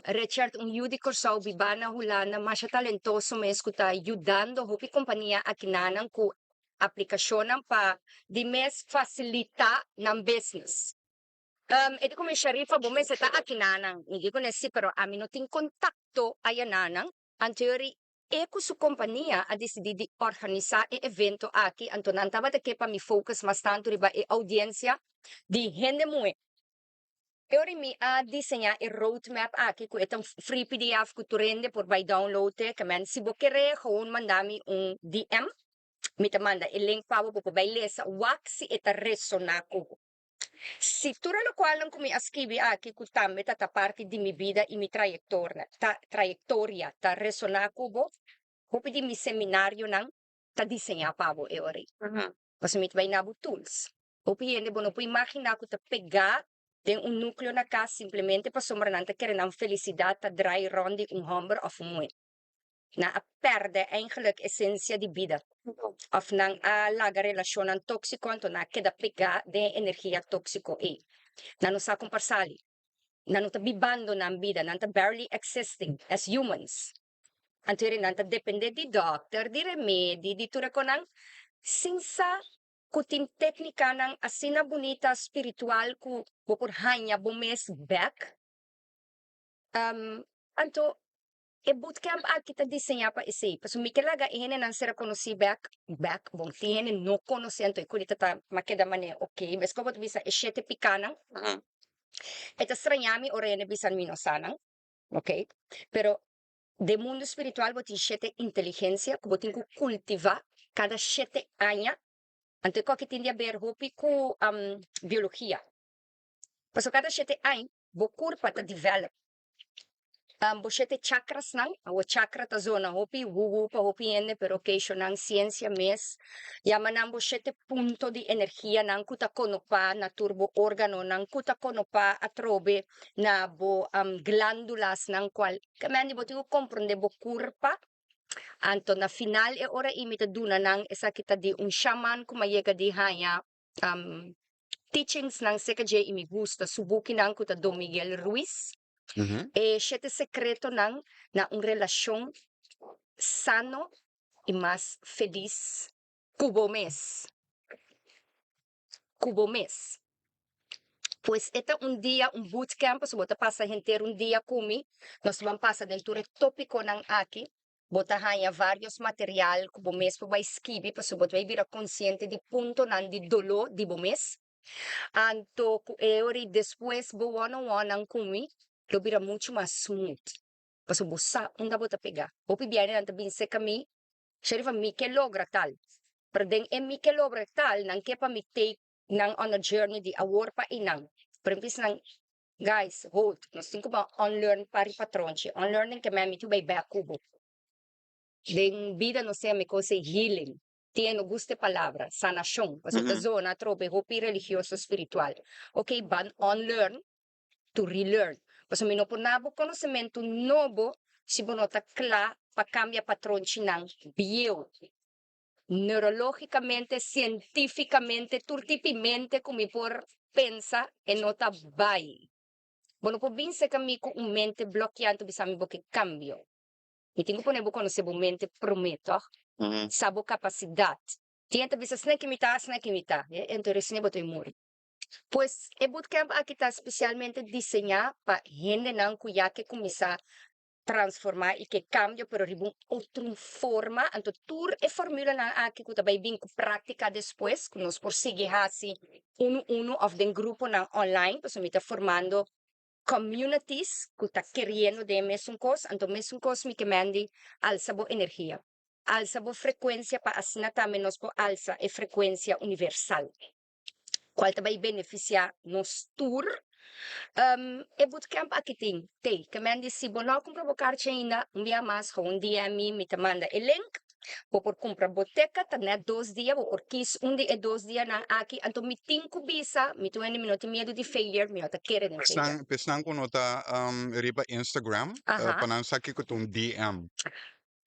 Richard, un yu di Kòrsou bibá na Hulanda, masha talentoso mes ku ta yudando hopi kompania akinanan ku aplikashonnan pa di mes fasilitá nan business. E di ku mi, Sharifa, bo mester ta akinanan. Mi di kuné, sí, pero ami no tin kontakto ayananan. Anterior E ku su kompania a disidí di organisá e evento aki, anto nan tabata ke pa mi focus mas tantu riba e oudiensia di hende muhé. E ora mi a diseñá e roadmap aki ku e ta un free pdf ku tur hende por bai download e, kemen si bo kere gewoon manda mi un DM, mi ta manda e link pa bo, bo por bai lesa wak si e ta resoná ku bo. Si tur e lokualnan ku mi a skibi aki ku tambe ta ta parti di mi bida i mi trayektorna ta trayektoria ta resoná ku bo, hopi di mi seminarionan ta diseñá pa bo e ora ei. Pasobra mi ta bai na bo tools. Hopi hende bo no por imaginá ku ta pegá den un núkleo na kas simplemente pasobra nan ta kere nan felisidat ta drai rònt di un hòmber òf un muhé. Nan a pèrdè eigenlijk esensia di bida òf nan a laga relashonnan tóksiko anto nan a keda pegá den e energia tóksiko ei. Nan no sa kon pa sali. Nan no ta bibando nan bida, nan ta barely existing as humans. Anto heri nan ta dependé di dòkter, di remedi, di tur e konan sin sa ku tin téknikanan asina bunita spiritual ku bo por haña bo mes bèk. Anto E bootcamp aki ta diseñá pa esei, pasobra mi ke laga e hendenan sera konosí bèk, bèk, bon, tin hende no konosé anto e kulita ta ma keda manera okey, meskos bo ta bisa e shete pikánan, e ta strañá mi ora hende bisa mi no sa nan, okey, pero den mundu spiritual bo tin shete inteligensia ku bo tin ku kultivá kada shete aña, anto e koki tin di aber hopi ku biologia, pasobra kada shete aña bo kurpa ta develop. Bo shete chakrasnan, awor chakra ta zona hopi wuwu pa hopi hende, pero okeshonnan siensia mes yama nan bo shete punto di energianan ku ta konopá na tur bo órganonan, ku ta konopá atrobe na bo glándulasnan kual kemen di bo tin ku komprondé bo kurpa. Anto na final e ora ei mi ta duna nan esaki ta di un shaman ku mi a yega di haña teachingsnan serka dje i mi gusta su bukinan ku ta Don Miguel Ruiz. E shete sekretonan na un relashon sano i mas felis ku bo mes. Ku bo mes. Pues e ta un dia, un bootcamp, pasobra bo ta pasa henter un dia ku mi. Nos ta ban pasa den tur e tópikonan aki. Bo ta haña vários material ku bo mes por bai skibi pasobra bo ta bai bira konsiente di puntonan di doló di bo mes. Anto ku e ora i despues bo one on one nan ku mi lo bira muchu mas smooth pasobra bo sa unda bo ta pega. Hopi biaha nan ta bin serka mi, Sherifa mi ke logra tal, pero den e mi ke logra tal nan ke pa mi take nan on a journey di awor pa einan. Pero mi bisa nan, guys, hold, nos tin ku ban unlearn par di patronchi. Unlearning ke men mi tin ku bai bek ku bo. Den bida nos ta yama e kos ei healing. Tin e no gusta e palabra, sanashon, pasobra ta zona atrobe hopi religioso spiritual. Ok, ban unlearn to relearn. Pasobra mi no por na bo konosementu nobo si bo no ta kla pa kambia patronchinan bieu. Neurológicamente, sientíficamente, tur tipi mente ku mi por pensa e no ta bai. Bo no por bin serka mi ku un mente blokiá anto bisa mi bo ke kambio. Mi tin ku pone bo konosé bo mente promé, tòg? Sa bo kapasidat. Tin hende ta bisa, Asina ki mi ta, asina ki mi ta. Enton resine bo ta bai muri. Pues, e bootcamp aki ta spesialmente diseñá pa hendenan ku ya ke kuminsá transformá i ke kambio, pero riba un otro forma. Anto tur e formulanan aki ku ta bai bin ku práktika despues, ku nos por sigui hasi unu unu òf den gruponan online, pasobra mi ta formando communities ku ta keriendo den e mesun kos, anto mesun kos mi ke mendi alsa bo energia, alsa bo frekuensia pa asina tambe nos por alsa e frekuensia universal, kual ta bai benefisiá nos tur. E bootcamp aki tin te ke mendi si bo no a kumpra bo karchi ainda, un bia mas gewoon DM mi, mi ta manda e link. Bo por cumpra bo ticket, ta net dos dia, bo por kies un di e dos dianan aki, anto mi tin cu bisa, mi tur hende mi no tin miedu di failure, mi no ta kere den failure. Pesnan, pesnan cu no ta riba Instagram, pa nan sa kico ta un DM.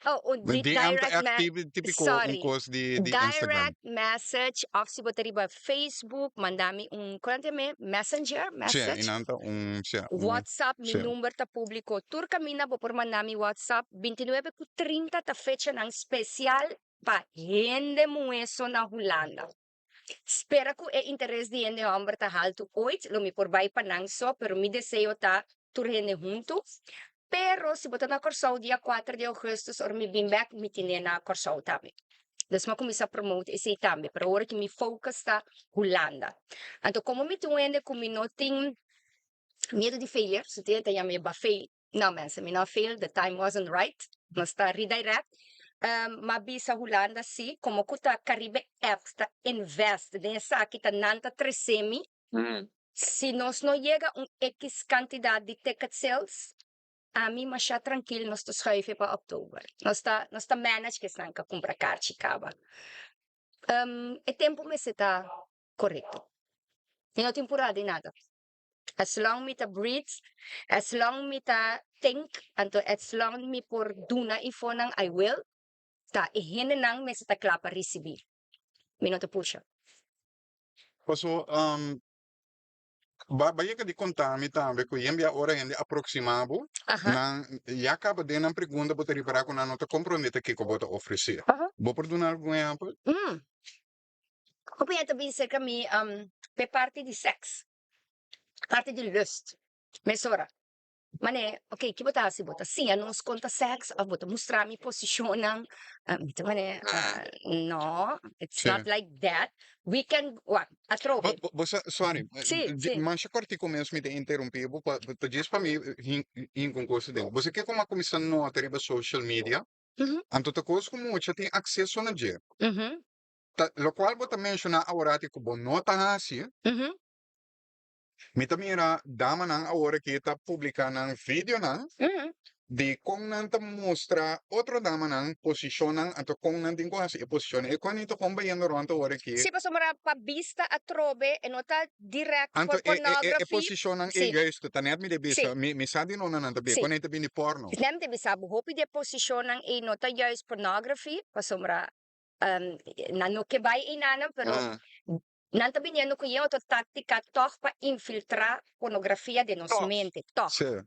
Oh, un Un di DM ta direct echt me, típico un sorry, cos di, di Instagram. direct message of si bo ta riba Facebook, manda mi un, con nan ta yama e? Messenger, Sí, message. y nan ta un, sí, un, WhatsApp, mi sí. number ta publico. Tur caminda bo por manda mi WhatsApp. Bintinuebe ku trinta ta fechanan spesial pa hende muhé so na Hulanda. Spera ku e interes di hende hòmber ta haltu oit, lo mi por bai pa nan so, pero mi deseo ta tur hende huntu. Pero si bo ta na Kòrsou dia kuater di ougùstùs ora mi bin bèk mi tine na Kòrsou tambe. Dus mi a kuminsá promote esei tambe, pero ora ki mi focus ta Hulanda. Anto komo mi tin un hende ku mi no tin miedu di failure, su tin hende ta yama e bafail, No mensen, mi no a fail, the time wasn't right. Nos ta redirect. M'a bisa Hulanda si, como cu ta Caribe Apps ta invest den esaki, ta nan ta trece mi. Si nos no yega un X cantidad di ticket sales, ami masha trankil nos ta schuif e pa October. Nos ta, nos ta manage cu esnan ka cumpra kaarchi caba. E tempo mester ta corecto. Mi no tin pura di nada. As long mi ta breathe, as long mi ta think, anto as long mi por duna infonan, I will. Ta e hendenan mester ta kla pa risibi. Mi no ta pusha. Paso, ba, ba yega di konta mi tambe ku yen bia ora hende aproksima bo, nan ya kaba den nan pregunta bo ta ripará ku nan no ta komprondé ta kiko bo ta ofresé. Bo por duna algun ehèmpel? Hopi hende ta bin serka mi p'e parti di sèks, parti di lust. Mesora, Mane, ok, ki bo ta hasi? Bo ta siña nos kon ta sèks òf bo ta mustra mi posishonnan? Mi ta mane, no, it's not like that. We can, wak, atrobe. Bo, bo sa, sorry, Sí, sí. masha kòrtiku mes mi ta interumpí bo, pa, ta djis pa mi hin un kos aden. Bo sa ke komo a kuminsá nota riba social media? Anto ta kos ku mucha tin akseso na dje. Ta, lokual bo ta menshoná aworati ku bo no ta hasi, Mi ta mira damanan awor aki ta publica nan videonan di con nan ta mustra otro damanan posicionnan, anto con nan tin cu haci e posicionnan. E con ta con bayendo rond awor aki. Sí, pasobra pa bista atrobe e no ta direct Anto por e e e pornography. posicionnan ei juist ta net mi de bisa, mi sa di nona nan ta bia, con ei ta bini porno. Net mi ta bisa bo, hopi di e posicionnan ei no ta juist pornography, pasobra nan no ke bai einanan, pero nan ta biniendo ku yen otro táktika tòg pa infiltrá pornografia den nos mente, tòg.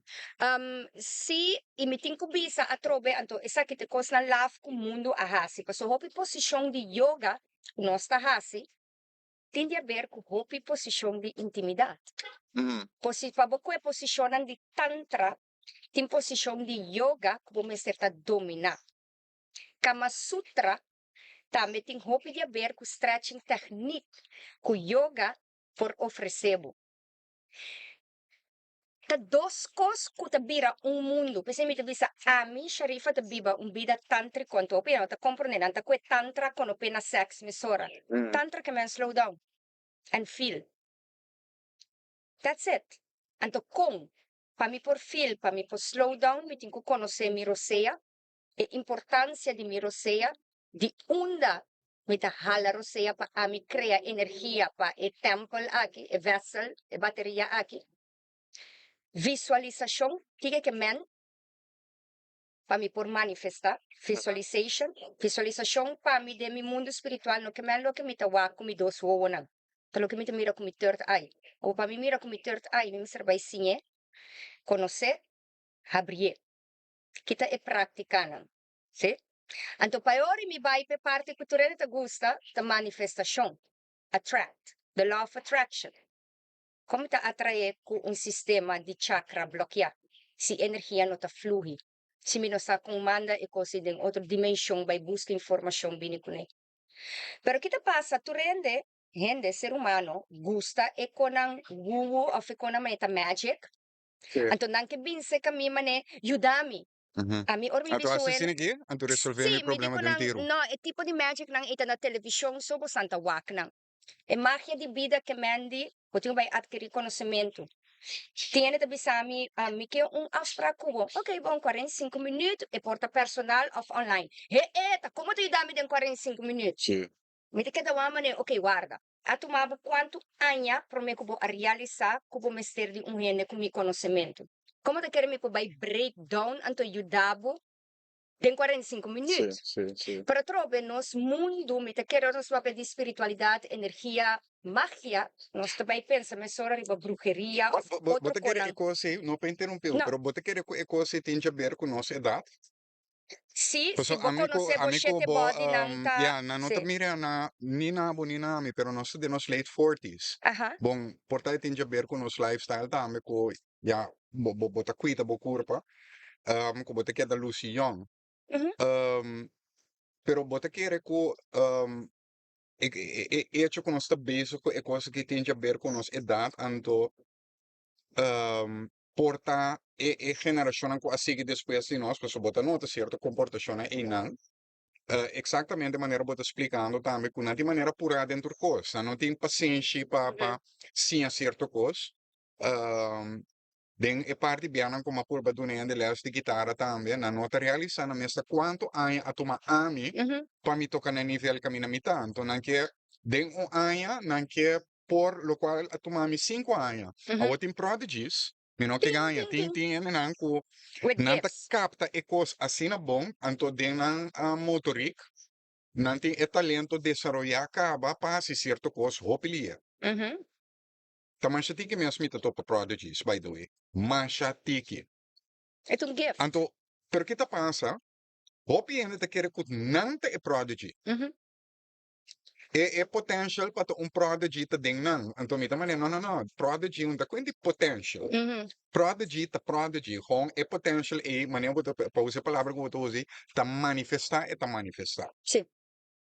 Sí, i mi tin ku bisa atrobe, anto esaki ta e kosnan laf ku mundu a hasi, pasobra hopi posishon di yoga ku nos ta hasi tin di haber ku hopi posishon di intimidat. Pa bo ku e posishonnan di tantra, tin posishon di yoga ku bo mester ta dominá. Kama Sutra tambe tin hopi di haber ku stretching techniek ku yoga por ofresé bo. Ta dos kos ku ta bira un mundu. P'esei mi ta bisa, ami, Sharifa, ta biba un bida tántriko. Anto hopi hende no ta komprondé. Nan ta kue tantra kono pena sèks mesora. Tantra ke men slow down and feel. That's it. Anto kon? Pa mi por feel, pa mi por slow down, mi tin ku konosé mi rosea. E importancia di mi rosea, di unda mi ta hala rosea pa ami crea energia pa e tempel aki, e vessel, e bateria aki. Visualisacion, kiko ke men pa mi por manifesta? Visualization, visualisacion pa mi den mi mundo spiritual no ke men loke mi ta wak ku mi dos wowonan, ta loke mi ta mira ku mi third eye. Awor pa mi mira ku mi third eye mi mester bai siñ'e, conoce, habri'e. Ki ta e práktikanan? Sí. Anto pa e ora mi bai pa e parti ku tur hende ta gusta, ta manifestashon, attract, the law of attraction. Kon mi ta atraé ku un sistema di chakra blokiá si energia no ta fluhi, si mi no sa kon manda e kos ei den otro dimenshon bai buska informashon bini kuné? Pero ki ta pasa? Tur hende, hende, ser humano, gusta e konan wuwu òf e konan manera ta magic. Anto nan ke bin serka mi manera, Yuda mi. Ami ora mi Anto bisa hasi un asina ki? Anto resolve Sí, mi mi di problema ku di un nan, tiru. no, e tipo di magic nan ei ta na televishon so bosan ta wak nan. E magia di bida ke men di, bo tin ku bai atkirí konosementu. Tin hende ta bisa mi, Mi ke un afsprak ku bo. Oké, bon, 45 minüt, e por ta personal òf online. He-e, ta komo ta yuda mi den 45 minüt? Mi ta keda wak manera, oké, warda. A tuma bo kuantu aña promé ku bo a realisá ku bo mester di un hende ku mi konosementu? Komo ta kere mi por bai break down anto yuda bo den 45 minüt? Pero atrobe nos mundu, mi ta kere ora nos papia di spiritualidat, energia, magia, nos ta bai pensa mesora riba bruheria òf Bo otro ta kere konan. e kos ei, no pa interumpí bo, No. pero bo ta kere ku e kos ei tin djaber ku nos edat? Sí, si Pasobra bo ami ku konosé bo ami ku shete bo bodynan ta, ya, nan no ta sí. mira na ni na bo ni na mi, pero nos ta den nos late forties. Bon, por ta e tin djaber ku nos lifestyle tambe ku ya bo bo bo ta kuida bo kurpa, ku bo ta keda lusi yòn. Pero bo ta kere ku e e e echo ku nos ta bezig ku e kos aki tin djaber ku nos edat, anto por ta e e generashonnan ku a sigui despues di nos, pasobra bo ta nota sierto komportashonnan einan, eksaktamente manera bo ta splikando tambe ku nan tin manera purá den tur kos, nan no tin pasenshi pa pa siña sierto kos. Den e parti bianan ku mi a purba duna hende lès di gitara tambe, nan no ta realisá nan mes ta kuantu aña a tuma ami pa mi toka na e nivel kaminda mi ta. Anto nan ke den un aña nan ke por lokual a tuma mi sinku aña. Awor tin prodigies, mi no ke gaña, tin tin hendenan ku nan ta kapta e kos asina bon, anto den nan motorik nan tin e talento desaroyá kaba pa hasi sierto kos hopi lia. Ta masha tiki mes mi ta topa prodigies, by the way. Masha tiki. E ta un gift. Anto, pero ki ta pasa, hopi hende ta kere ku nan ta e prodigy. E e potential pa ta un prodigy ta den nan. Anto mi ta manera, no, no, no, prodigy no ta kuenti potential. Prodigy ta prodigy, gewoon e potential ei, manera bo ta, pa usa e palabra ku bo ta usa ei, ta manifestá, e ta manifestá.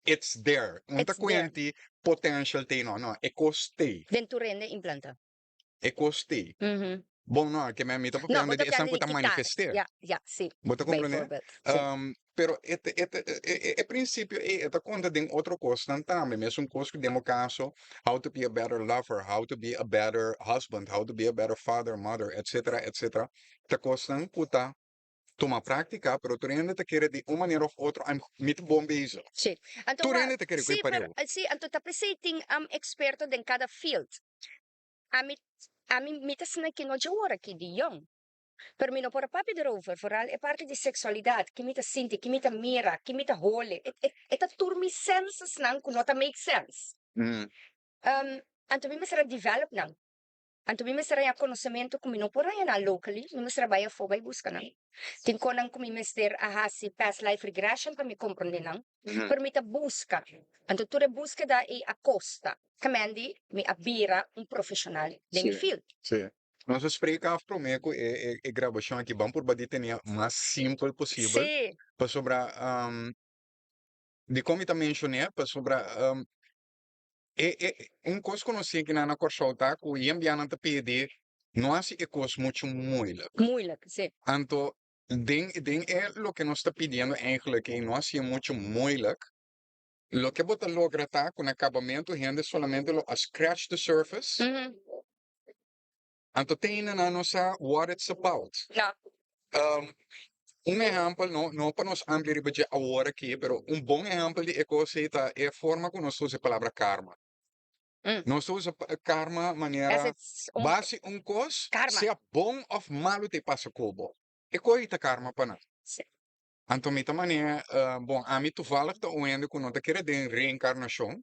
It's there. No ta It's there. kuenti potential t'ei, no, no, e kos t'ei. Den tur hende implantá. E kos t'ei. Bon no, ke mi ta No, papiando bo di ta esnan papiando ku di ta kita. manifesteer. Ja, ja, sí. Bo ta komprendé? Bijvoorbeeld. Sí. Pero e ta e ta e e prinsipio ei e ta konta den otro kosnan tambe. Mesun kos ku den bo kaso, how to be a better lover, how to be a better husband, how to be a better father, mother, etcetera, etcetera. Ta kosnan ku ta tuma práktika, pero tur hende ta kere di un manera òf otro, I'm mi ta bon bezig. Sí. Anto Tur wak, hende ta kere ku e sí, pero, pareu. sí, anto ta p'esei tin eksperto den kada field. Ami, ami, mi ta asina ki no dje ora ki di yong. Pero mi no por a papia derover, vooral e parti di sexualidad, ki mi ta sinti, ki mi ta mira, ki mi ta hole. E, e, e ta tur mi sensesnan ku no ta make sense. Anto mi mester a develop nan. Anto mi mester haña konosementu ku mi no por haña nan locally, mi mester a bai afó bai buska nan. Tin konan ku mi mester a hasi past life regression pa mi komprende nan. Pero mi ta buska. Anto tur e búskeda ei a kosta. Kamendi mi a bira un profeshonal den mi Sí, field. sí. Nos a spreek af promé ku e e grabashon aki ban purba di tene mas simpel posibel. Pasobra dikon mi ta menshoné? Pasobra e e un kos ku nos tin kinan na Kòrsou ta ku yembianan ta pidi no hasi e kos muchu moeilijk. Moeilijk, sí. Anto den den e loke nos ta pidiendo eigenlijk ei no hasié muchu moeilijk. Loke bo ta logra ta ku na kabamentu hende solamente lo a scratch the surface. Anto te ainda nan no sa what it's about. No. Un ehèmpel, no no pa nos amplia riba dje awor aki, pero un bon ehèmpel di e kos ei ta e forma ku nos ta usa e palabra karma. Nos ta usa karma manera As it's un bo hasi un kos, karma. sea bon òf malu ta e pasa ku bo. E kos ei ta karma pa nan. Sí. Anto mi ta manera, bon, ami toevallig ta un hende ku no ta kere den reenkarnashon,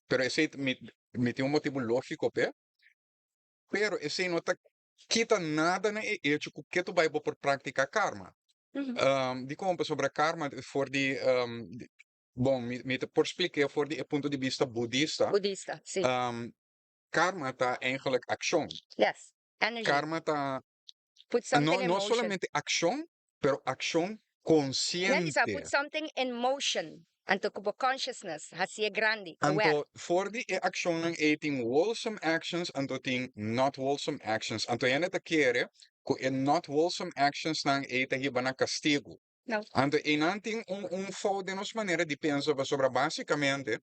pero esei mi mi tin un motibu lógiko p'e, pero esei no ta kita nada na e echo ku ke tu bai bo por praktiká karma. Dikon? Pasobra karma for di, bon, mi mi ta por splik'é for di e punto di bista budista. Budista, si. Karma ta eigenlijk akshon. Yes, energy. Karma ta Put something no in no motion. solamente akshon, pero akshon Nan bisa konsiente. put something in motion. Anto ku bo consciousness hasié grandi, aware. Anto for di e akshonnan ei tin wholesome actions anto tin not wholesome actions. Anto hende ta kere ku e not wholesome actionsnan ei ta hiba na kastigu. No. Anto einan tin un un fout den nos manera di pensa pasobra basikamente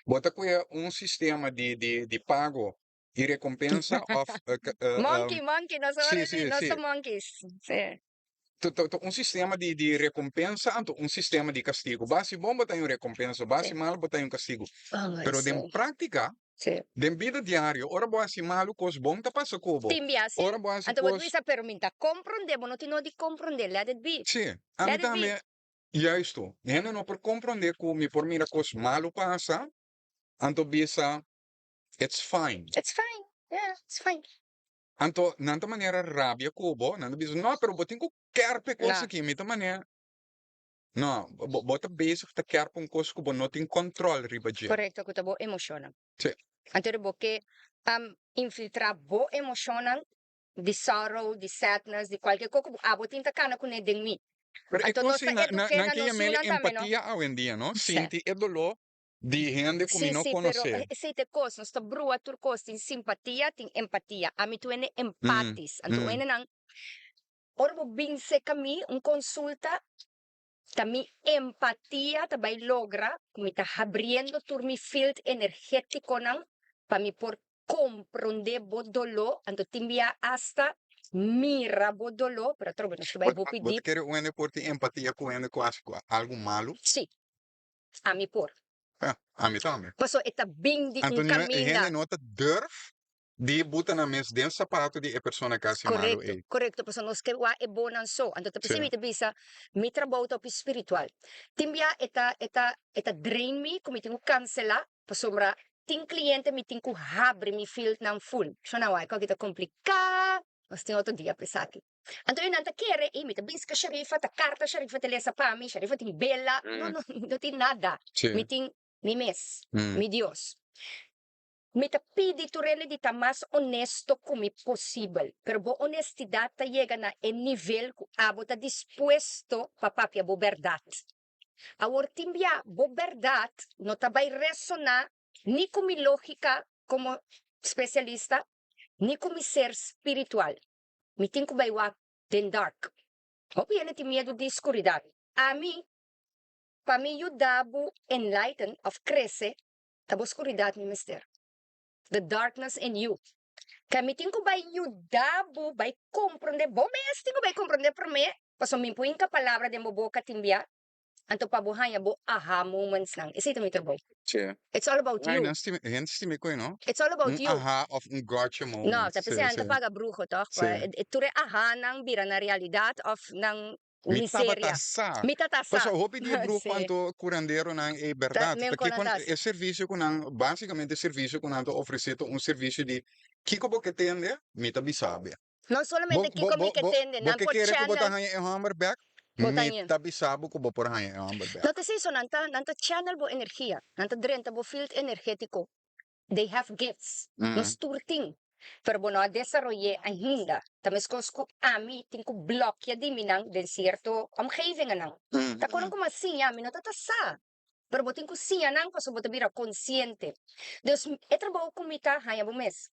bo ta kuia un sistema di di di pago i rekompensa òf Monkey, monkey, nos Sí, ora sí, di, nos sí. ta monkeys. Sí. Ta ta ta un sistema di di rekompensa anto un sistema di kastigu. Bo hasi bon bo ta haña un rekompensa, bo hasi Sí. malu bo ta haña un kastigu. Oh, Pero den sí. práktika, Sí. den bida diario, ora bo hasi malu kos bon ta pasa ku bo. Tin bia sí. Ora bo hasi Anto bo ta kos. bisa, pero mi ta komprondé, bo no tin no di komprondé, let it be. Sí, ami Let it be. tambe, juisto. Hende no por komprondé ku mi por mira kos malu pasa, anto bisa, It's fine. It's fine, yeah, it's fine. Anto nan ta manera rabia ku bo, nan ta bisa, no, pero bo tin ku kèr pa e kos No. aki. Mi ta manera, no, bo bo ta bezig ta kèr pa un kos ku bo no tin kòntròl riba dje. Korekto, ku ta bo emoshonnan. Sí. Anto bo ke infiltrá bo emoshonnan di sorrow, di sadness, di kualke kos ku abo tin ta kana kuné den mi. Pero e Anto kos nos ei ta nan nan eduké nan na ke nos yam'é yunan tambe, no? empatia awendia, no? Sí. Sinti e doló Di hende ku mi Sí, no sí, pero konosé. esei ta e kos, nos ta brua tur kos, tin simpatia, tin empatia. Ami tur hende empatis, anto hendenan, ora bo bin seka mi un konsulta, ta mi empatia ta bai logra ku mi ta habriendo tur mi field energetikonan pa mi por komprondé bo doló, anto tin bia asta mira bo doló, pero atrobe nos ta bai hopi Bo ta dip. kere un hende por tin empatia ku hende ku hasi algu malu? Sí. Ami por. Ja, ami tambe. Paso e ta bin di Anto un ni e hende kaminda. no ta durf di buta nan mes den sapato di e persona ku hasi malu Korekto, ei. korekto. Paso nos ke wak e bonnan so. Anto ta p'esei mi ta bisa, mi trabou ta hopi spiritual. Tin bia e ta, e ta, e ta drain mi ku mi tin ku kanselá, pasobra tin kliente mi tin ku habri mi fieldnan ful. Shona wak, e kos aki ta kompliká. Nos tin otro dia pa esaki. Anto e nan ta kere i mi ta biska Sharifa, ta karta Sharifa ta lesa pa mi, Sharifa tin bela. No, no, mi no tin nada. Mi tin mi mes, mi Dios. Mi ta pidi tur hende di ta mas honesto ku mi posibel, pero bo honestidat ta yega na e nivel ku abo ta dispuesto pa papia bo bèrdat. Awor tin bia bo bèrdat no ta bai resoná ni ku mi lógika komo spesialista. Ni ku mi ser spiritual. Mi tin ku bai wak den dark. Hopi hende tin miedu di skuridat. Ami, pa mi yuda bo enlighten òf krese, ta bo skuridat mi mester. The darkness in you. Ke mi tin ku bai yuda bo bai komprondé, bo mes tin ku bai komprondé promé, pasobra mi por hinka palabra den bo boka tin bia, anto pa bo haña bo aha momentsnan. Esei ta mi trabou. Sí. It's all about Ay, you. nan stima, hende stima e koe, no? It's all about Un you. aha of un gotcha moment. No, ta Sí, p'esei nan ta sí. paga bruho, tòg? Sí. Pa e tur e ahanan bira na realidat òf nan Mi tabata miseria. sa. Mi tata sa. Pasobra hopi di e bruho Sí. anto kuranderonan ei Ta bèrdat. men Ta kon kiko nan ta e servisio ku nan, básikamente e servisio ku nan ta ofresé ta un servisio di kiko bo ke tende, mi ta bisa bo. No solamente Bo, bo, kiko mi bo, ke bo, tende, bo nan ke por kere ku bo ta channel. haña e hòmber bèk? Bo ta Mi hañ'é. ta bisa bo ku bo por haña e hòmber bèk. No ta esei so, nan ta, nan ta channel bo energia, nan ta drenta bo field energétiko. They have gifts. Nos tur tin, pero bo no a desaroy'é ainda. Ta meskos ku ami tin ku blòkia di mi nan den sierto omgevingennan. Ta koron ku mi a siña, mi no ta ta sa, pero bo tin ku siña nan pasobra bo ta bira konsiente. Dus e trabou ku mi ta haña bo mes.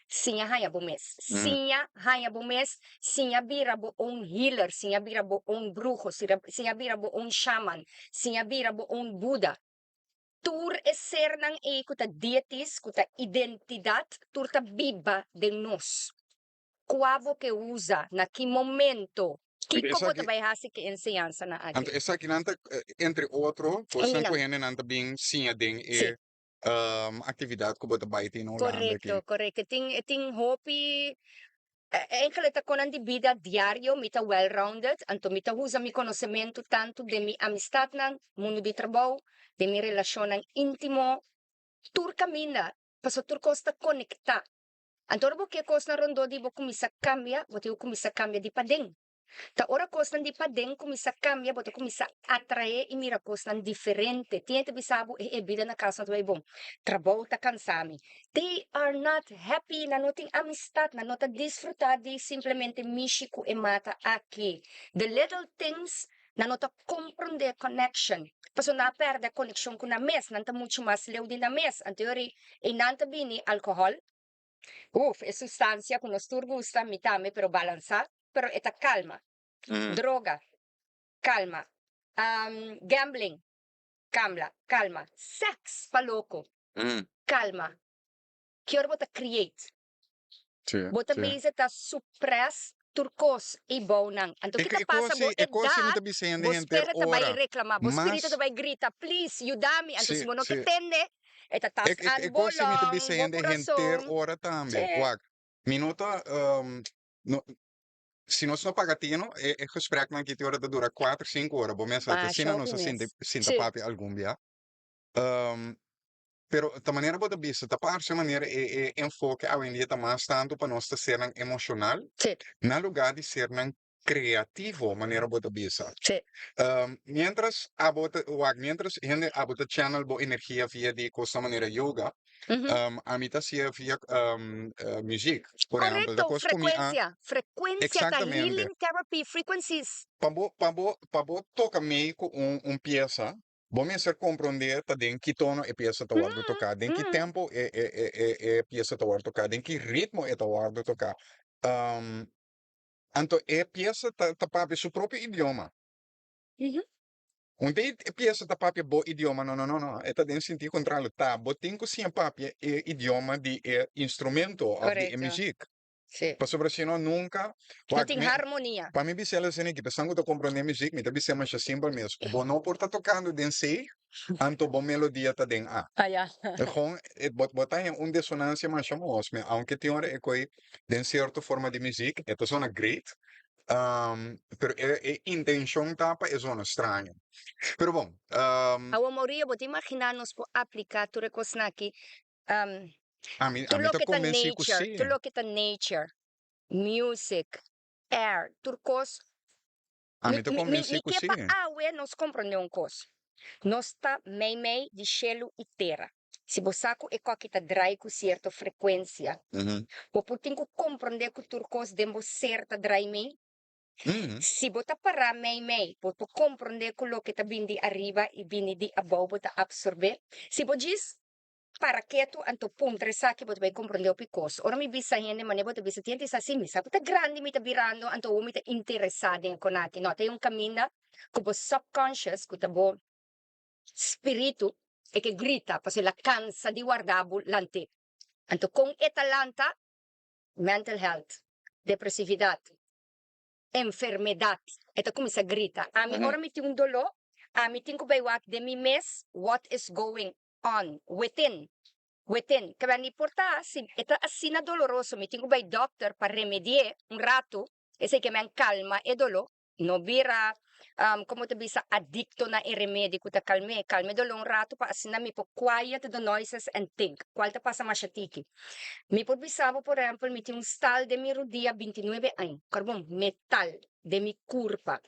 Siña haña bo mes. Siña haña bo mes, siña bira bo own healer, siña bira bo own bruho, siña bira bo own shaman, siña bira bo own Buda. Tur e sernan ei ku ta dietis, ku ta identidat, tur ta biba den nos. Kua bo ke usa, na ki momento, kiko bo ta bai hasi ku e enseñansanan aki? Anto esakinan ta, entre otro, kosnan ku hendenan ta bin siña den e actividad cu bo ta bay tin na Hulanda aki. Correcto, correcto. E tin, e tin hopi, eigenlijk ta conan di bida diario, mi ta well rounded, anto mi ta usa mi conocemento tanto den mi amistadnan, mundo di trabou, den mi relacionnan intimo, tur caminda, pasobra tur cos ta conecta. Anto ora bo ke cosnan rondó di bo cuminsa cambia, bo tin cu cuminsa cambia di paden. Ta ora kosnan di paden kuminsá kambia, bo ta kuminsá atraé i mira kosnan diferente. Tin hende ta bisa bo, e bida na kas no ta bai bon. Trabou ta kansa mi. They are not happy, nan no tin amistat, nan no ta disfrutá di simplemente mishi ku e mata aki. The little things, nan no ta komprondé connection. Pasobra nan a pèrdè konekshon ku nan mes, nan ta muchu mas leu di nan mes. Anto yori einan ta bini alkohòl, Uf, e sustancia cu nos tur gusta, mi tambe, pero balansa, pero e ta calma. Droga, calma. Gambling, camla, calma. Sex, pa loco, calma. Ki ora bo ta create? Bo ta bezig ta suppress tur cos y bounan. Anto ki ta pasa bo edad, bo spirit ta bai reclama, bo spirito ta bai grita, please, yuda mi. Anto si bo no ke tende, E ta tas E aan e bo kos si mi ta long, bisa bo hende henter kurason. ora tambe. Sí. Wak, mi no ta, no, si nos no paga tino, e e gespreknan aki tin ora ta dura kuater, sinku ora. Bo mes sa, ta Masha asina hopi nos a sinti mes. sinta Sí. papia algun bia. Pero ta manera bo ta bisa, ta parse manera e e enfoke awendia ta mas tantu pa nos ta sernan emoshonal, Sí. na lugá di sernan creativo, manera bo ta bisa. Sí. Mientras abo ta wak, mientras hende abo ta channel bo energia via di kosnan manera yoga, ami ta hasié via muziek. Por ehempel, ta Correcto, kos ku mi a. frecuencia. Frecuencia ta Exactamente. healing therapy, frequencies. Pa bo, pa bo, pa bo toka mei ku un, un piesa, bo mester komprondé ta den ki tono e piesa ta wòrdu toká, den ki tempo e, e, e, e, e piesa ta wòrdu toká, den ki ritmo e ta wòrdu toká. Anto e piesa ta ta papia su propio idioma. Un te e piesa ta papia bo idioma, no, no, no, no, e ta den sintido kontrario, ta bo tin ku siña papia e idioma di e instrumento òf di e Korekto. muzik. Sí. Pasobra si no nunka, No wak tin mi, harmonia. pa mi bis'é asina aki, pasobra ku ta komprondé muzik, mi ta bis'é masha simpel mes, bo no por ta tokando den C, anto bo melodia ta den A. Ah, ya. E gewoon, e bo bo ta haña un desonancia masha mos, me aunke tin ora e koe den cierto forma di muziek e ta zona great, pero e e intencion ta pa e zona straño. Pero bon, Awor Maurillo, bo ta imagina nos por aplica tur e cosnan aki, ami tur ami ta loke ta convenci cu nature, si. tur loke ta nature, music, air, tur cos Ami ta Mi, mi, konvensí mi ku ke sí. pa awe nos komprondé un kos. Nos ta meimei di shelu i tera. Si bo sa ku e koki ta drai ku sierto frekuensia, bo por tin ku komprondé ku tur kos den bo ser ta drai mei. Si bo ta pará meimei, bo por komprondé ku loke ta bini di ariba i bini di abou bo ta apsorbé. Si bo djis. Para ketu anto puntra esaki bo ta bai komprondé hopi kos. Ora mi bisa hende manera bo ta bisa tin hende sa si mi sa ku ta grandi mi ta birando anto awor mi ta interesá den e konaki. No, ta e un kaminda ku bo subconscious ku ta bo spiritu e ke grita pasobra el a kansa di warda bo lant'é. Anto kon e ta lanta? Mental health, depresividat, enfermedat. E ta kuminsá grita. Ami ora mi tin un doló, ami tin ku bai wak den mi mes what is going on within, within. Kebè ni por ta si e ta asina doloroso mi tin ku bai dòkter pa remedi'é un ratu, esei ke men kalma e doló, no bira komo ta bisa adikto na e remedi ku ta kalm'é, kalma e doló un ratu pa asina mi por quiet the noises and think, kual ta pasa masha tiki. Mi por bisa bo por ehèmpel mi tin un stal den mi rudia bintinuebe aña, karbon, metal den mi kurpa.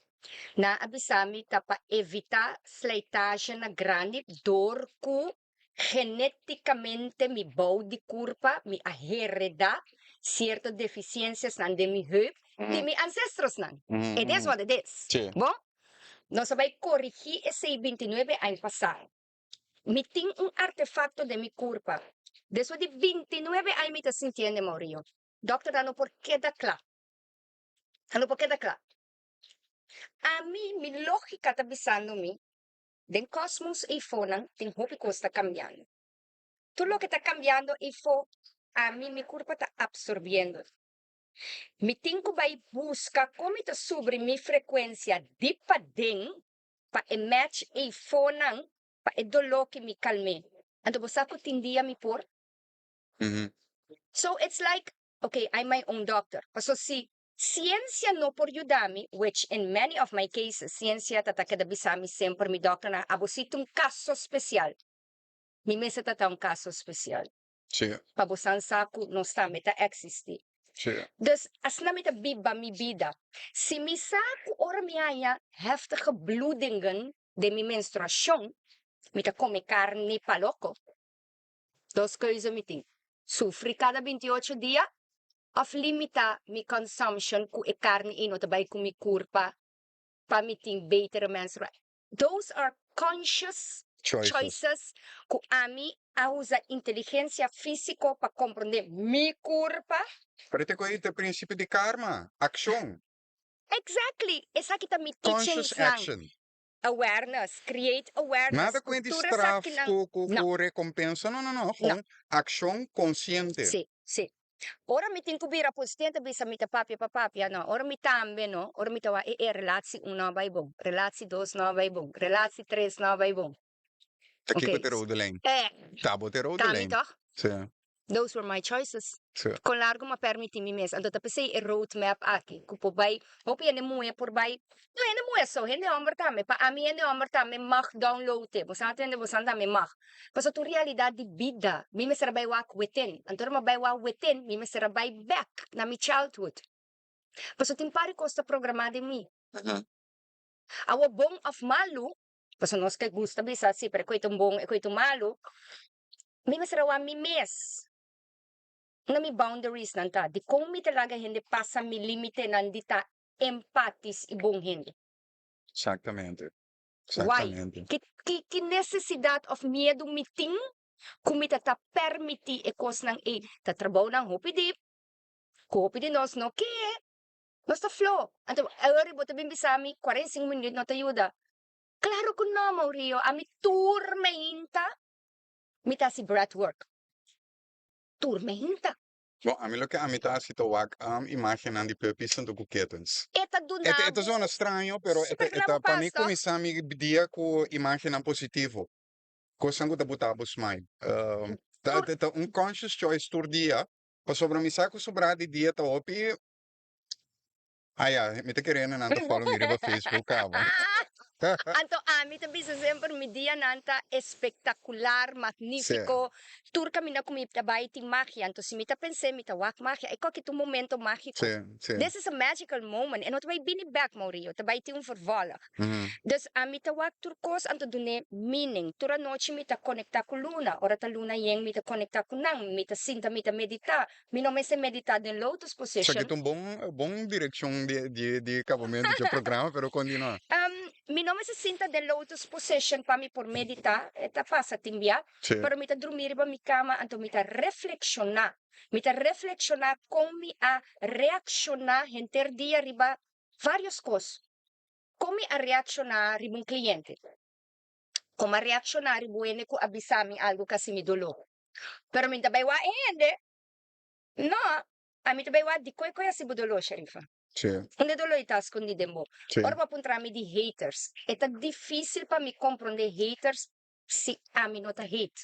Nan a bisa mi ta pa evitá slijtage na grandi dor ku genéticamente mi bou di kurpa mi a heredá sierto defisiensiasnan den mi heup di mi ancestrosnan. It is what it is. Bo? Nos a bai korigí esei bintinuebe aña pasá. Mi tin un artefakto den mi kurpa. Despues di bintinuebe aña mi ta sintiende, Maurio. Dòkternan no por keda kla. Nan no por keda kla. Ami, mi lógika ta bisando mi, den kòsmos eifonan tin hopi kos ta kambiando. Tur loke ta kambiando eifo, ami, mi kurpa ta apsorbiendo. Mi tin ku bai buska kon mi ta subri mi frekuensia di paden pa e match eifonan pa e doló ki mi kalm'é. Anto bo sa ku tin dia mi por? So it's like, okay, I'm my own doctor. Paso si Ciencia no por yuda mi, which in many of my cases ciencia ta ta keda bisa mi semper mi doctornan abo si ta un caso special. Mi mester ta ta un caso special. Sí. Pa bosan sa cu nos tambe ta existi. Sí. Dus asina mi ta biba mi bida. Si mi sa cu ora mi haña heftige bloedingen den mi menstruacion, mi ta come carni pa loco. Dos keuze mi tin, sufri kada bintiocho dia òf limitá mi consumption ku e karni ei no ta bai ku mi kurpa pa mi tin betere menstrua. Those are conscious choices ku ami a usa inteligensia físiko pa komprondé mi kurpa. Pero te koe ta e prinsipio di karma, akshon. Exactly! Esaki ta mi Conscious teachingsnan. action. Awareness, create awareness. Nada ku ku di tur straf esakinan. ku ku No. ku rekompensa, no no no, No. gewoon akshon konsiente. Sí, sí. Ora mi tin ku bira consciente bisa mi ta papia pa papia, no. Ora mi tambe no, ora mi ta wak e e relatie un no a bai bon, relatie dos no a bai bon, relatie tres no a bai bon. Ta kiko Oké. te rode lijn? Eh, Ta bo te rode ta mi lijn. toch? Sí. Those were my choices. Sí. Kon largo m'a permití mi mes. Anto ta p'esei e road map aki, ku por bai, hopi hende muhé por bai, no hende muhé so, hende hòmber tambe. Pa ami hende hòmber tambe mag download e. Bosan a tende bosan tambe mag. Pasobra ta un realidat di bida. Mi mester a bai wak within. Anto ora m'a bai wak within, mi mester a bai bèk na mi childhood. Pasobra tin par di kos ta programá den mi. Awor bon òf malu, Pasobra nos ke gusta bisa si, pero e koe ta un bon, e koe ta un malu. Mi mester a wak mi mes. Unda mi boundariesnan ta? Dikon mi ta laga hende pasa mi limitenan di ta empatis i bon hende? Exactamente. Why? Exactamente. Ki, ki, ki nesesidat òf miedu mi tin ku mi ta ta permití e kosnan ei? Ta trabounan hopi dip, ku hopi di nos no ke. Nos ta flo. Anto awor bo ta bin bisa mi 45 minuut no ta yuda. Claro cu no, Maurio. Ami tur meinta mi ta haci breath work. Tur meinta. Bon, ami loke ami ta haci ta wak imagennan di puppies hunto cu kittens. E ta duna E ta bo zona straño, pero e ta, super e duna ta bo pa mi pas, toch? cuminsa mi dia cu imagennan positivo. Cosnan cu ta buta bo smile. Ta, Tur ta un conscious choice tur dia, pasobra mi sa cu sobra di dia ta hopi Ah ya, mi ta kere nan ta follow mi riba Facebook caba. Anto ami ta bisa semper mi dianan ta espectacular, magnifico, tur caminda cu mi ta bay tin magia, anto si mi ta pens'é mi ta wak magia, e koki ta un momento magico. Sí, sí. This is a magical moment, e no ta bay bini bek Maurillo, ta bay tin un vervolg. Dus ami ta wak tur cos anto dun'é meaning, tur anochi mi ta conecta cu luna, ora ta luna yen mi ta conecta cu nan, mi ta sinta mi ta medita, Mi no mester meditá den lotus Esaki position. ta un bon bon direkshon di di di kabamentu dje programa, pero kontinuá. Mi no mester sinta den lotus position pa mi por medita, e ta pasa tin bia, pero mi ta drumi riba mi kama anto mi ta reflekshoná. Mi ta reflekshoná kon mi a reakshoná henter dia riba vários kos. Kon mi a reakshoná riba un kliente? Kon mi a reakshoná riba un hende ku a bisa mi algu ku a hasi mi doló? Pero mi no ta bai wak e hende. No, ami ta bai wak dikon e koe a hasi bo doló, Sharifa. Unda e doló ei ta skondí den bo? Ora bo a puntra mi di haters, e ta difísil pa mi komprondé haters si ami no ta hate.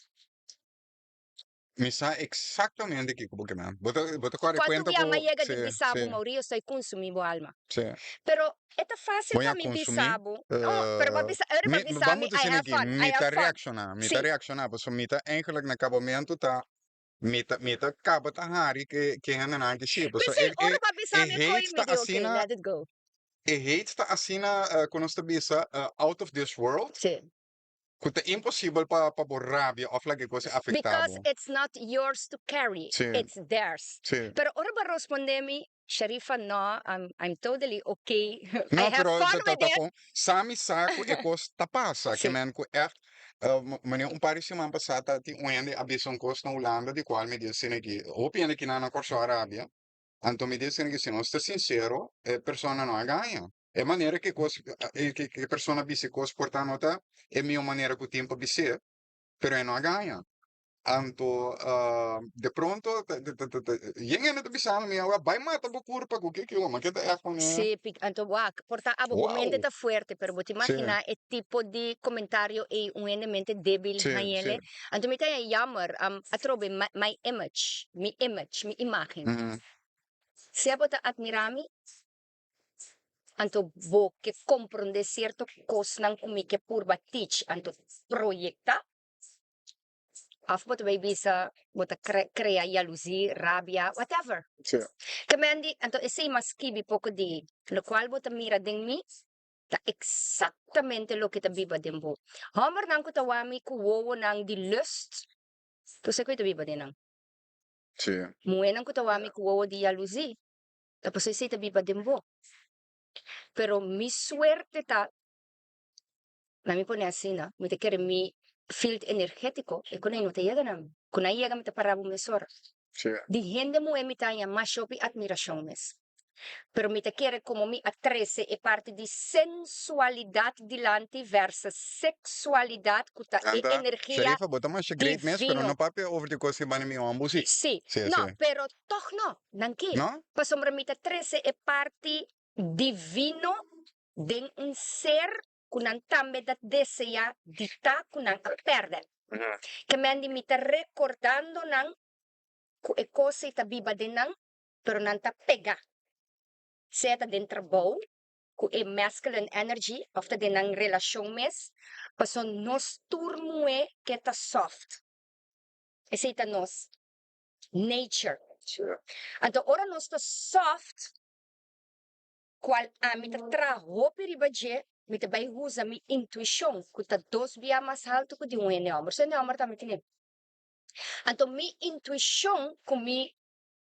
Mi sa eksaktamente kiko bo ke men. Bo ta bo ta kore Kuantu kuenta bia ku mi a yega di sí, bisa bo, sí. Maurillo, estoy kunsumí bo alma. Sí. Pero e ta fásil Bo pa ya mi kunsumí? bisa bo, oh, pero bo a bisa, ora bo a Mi, bisa vamos mi, I disi have aki, fun, I mi ta have fun. reakshoná, mi ta Sí. reakshoná, pasobra mi ta eigenlijk na kabamentu ta, mi ta, mi ta kaba ta hari ke ke hendenan aki sí, pasobra P'esei, e, ora e, bo a bisa e mi koe, hate mi ta di, okay, asina, let it go. e hate ta asina, ku nos ta bisa, out of this world. Sí. Ku ta imposibel pa pa bo rabia òf laga e kos afektá Because bo. it's not yours to carry, Sí. it's theirs. Sí. Pero ora bo a rospondé mi, Sharifa, no, I'm, I'm totally okay. I No, have pero fun ta with ta it. kon sa mi sa ku e kos ta pasa. Ke Sí. men ku ègt, manera un par di siman pasá ta tin un hende a bisa un kos na Hulanda di kual mi di asina ki hopi hende kinan na Kòrsou a rabia. Anto mi di asina ki si nos ta sinsero e persona no a gaña. E manera ku e kos ku e persona bisa e kos por ta no ta e mihó manera ku tin pa bis'é, pero e no a gaña. Anto de pronto yen hende ta bisando mi awe bai mata bo kurpa ku ke kico, ma ke ta ègt manera. Sí, anto wak, por ta abo bo mente ta fuerte, pero bo ta imaginá e tipo di komentario ei un hende mente débil hañ'el. Anto mi ta haña jammer, atrobe my image, mi image, mi imágen. Sea bo ta admirá mi, Anto bo ke komprondé sierto kosnan ku mi ke purba teach, anto proyektá? Òf bo ta bai bisa bo ta krea yaluzí, rabia, whatever. Ke men di, anto esei mas skibi poko di lokual bo ta mira den mi ta eksaktamente loke ta biba den bo. Hòmbernan ku ta wak mi ku wowonan di lust, tur esei ku ta biba den nan. Muhénan ku ta wak mi ku wowo di yaluzí, Ta pasobra esei ta biba den bo. Pero mi suerte ta, na mi pone asina, mi ta kere mi field energetico e ku nan no ta yega na mi. Ku nan yega mi ta para bo mesora. Di hende muhé mi ta haña mas hopi admiracion mes. Pero mi ta kere como mi a trece e parti di sensualidad dilanti versus sexualidad cu ta e Anta, energia Sharifa, bo ta masha great mes, pero divino. no papia over di cos di banda mi hombo si. Sí. Sí, No, sí. pero tog no, nan ke. No? Pasobra mi ta trece e parti divino den un ser cu nan tambe ta desea di ta cu nan a perde. Ke men di mi ta recordando nan cu e cos ei ta biba den nan, pero nan ta pega. Sea ta den trabou cu e masculine energy of ta den nan relacion mes, pasobra nos tur muhe ke ta soft. Esei ta nos nature. Anto ora nos ta soft, cual ami ta traha hopi riba dje, mi ta bay usa mi intuicion cu ta dos bia mas halto cu di un hende homber. So hende homber tambe tene. Anto mi intuicion cu mi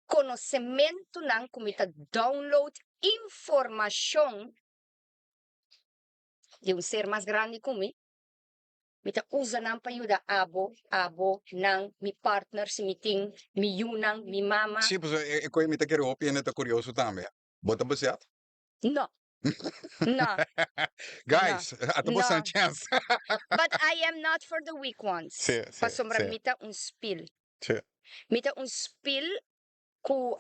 konosementunan ku mi ta download informashon di un ser mas grandi ku mi, mi ta usa nan pa yuda abo, abo, nan, mi partner si mi tin, mi yunan, mi mama. Sí, pasobra e koe mi ta kere hopi hende ta kurioso tambe. Bo ta bezet? No. No. Guys, ata bo san chèns. But I am not for the weak ones. Sí, sí, Pasobra sí. mi ta un spil. Sí. Mi ta un spil ku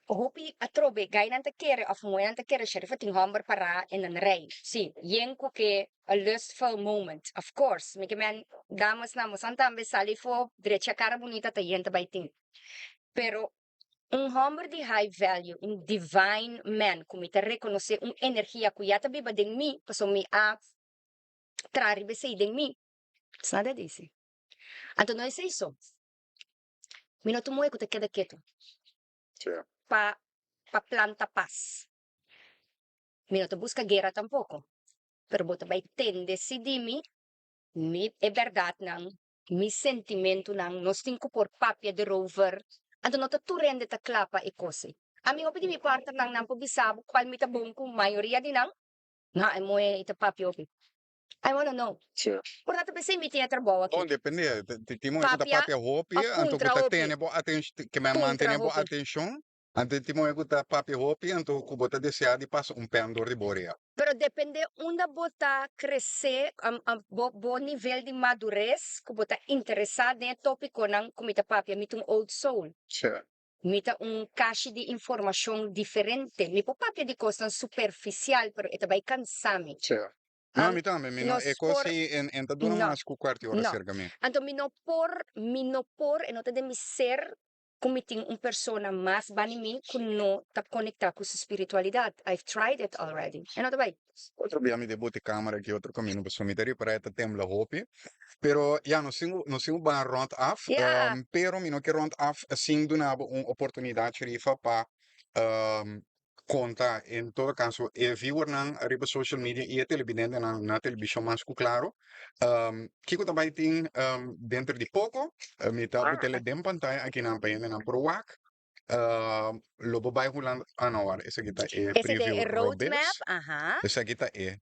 hopi atrobe gainan ta kere òf muhénan ta kere sherifa tin hòmber pará en nan rei. Sí, yen ku ke a lustful moment. Of course, mi ke men damesnan bosan tambe sali for drecha kara bunita ta yen ta bai tin. Pero un hòmber di high value, un divine man ku mi ta rekonosé un energia ku ya ta biba den mi pasobra mi a traha riba esei den mi, it's not that easy. Anto no esei so. Mi no ta un muhé ku ta keda ketu pa pa planta pas. Mi no ta buska guera tampoko. Pero bo ta bai tende si di mi, mi e bèrdatnan, mi sentimentunan, nos tin ku por papia derover. Anto no ta tur hende ta kla pa e kos ei. Ami hopi di mi partnernan nan por bisa bo kual mi ta bon ku mayoria di nan. No, e muhé ta papia hopi. I wanna know. Por ta p'esei mi tin e trabou aki. Bon, depende. Tin muhé ku ta Papia papia hopi, òf anto ku puntra ta hopi. tene bo atenshon, ke Puntra mantene bo hopi. atenshon. Anto tin muhé ku ta papia hopi, anto ku bo ta deseá di pasa un pèn dor di bo orea. Pero depende unda bo ta kresé, bo bo nivel di madures, ku bo ta interesá den e tópikonan ku mi ta papia. Mi ta un old soul. Mi ta un kashi di informashon diferente. Mi por papia di kosnan superfisial, pero e ta bai kansa mi. No, mi tambe. Mi no, Nos e kos por ei en en ta dura No, mas ku kuarti ora no. serka mi. Anto mi no por, mi no por, e no ta den mi ser ku mi tin un persona mas bani mi ku no ta konektá ku su spiritualidat. I've tried it already. E no ta bai. Otro bia mi debut e camera aki otro camino pasobra mi ta ripara e ta tembla hopi. Pero ya nos tin nos tin ku ban rond af. Ya. Pero mi no ke rond af sin duna bo un oportunidad Sherifa pa konta en todo caso e viewernan riba social media y e televidentenan na television mas ku klaro kiko ta bai tin denter di poko. Mi ta botele den pantaya akinan pa hendenan por wak. Lo bo bai Hulanda, ah no wak, esaki ta e Esaki ta preview e roadmap, robes, aha. esaki ta e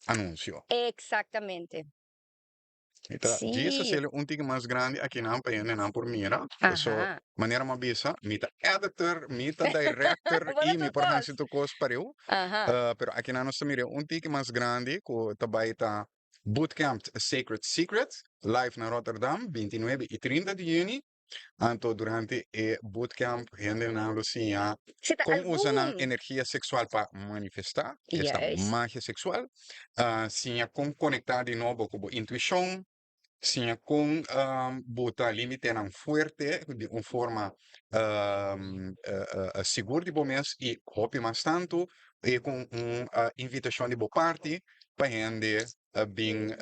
anuncio. Exactamente. Mi ta djis Sí. haciel un tiki mas grandi akinan pa hendenan por mira. Paso Aha. manera mi a bisa, mi ta editor, mi ta director Bo ta y mi tur por kos. haci tur kos pareu. Aha. Pero akinan nos ta mira un tiki mas grandi cu ta bai ta Bootcamp Sacred Secret live na Rotterdam 29 y 30 di juni. Anto durante e bootcamp hendenan lo siña Si ta kon usa nan algun. energia seksual pa manifestá, esta Juist. magia seksual, siña kon konektá di nobo ku bo intuishon, siña kon buta límitenan fuerte di un forma sigur di bo mes i hopi mas tantu i ku un invitashon di bo parti pa hende bin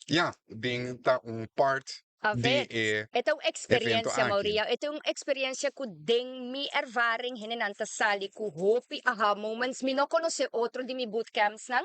Ya, bin ta un part A di ver, e e ta un evento experiencia, aki. Mauria. E ta un experiencia cu den mi ervaring hendenan ta sali cu hopi aha moments. Mi no conoce otro di mi bootcampsnan,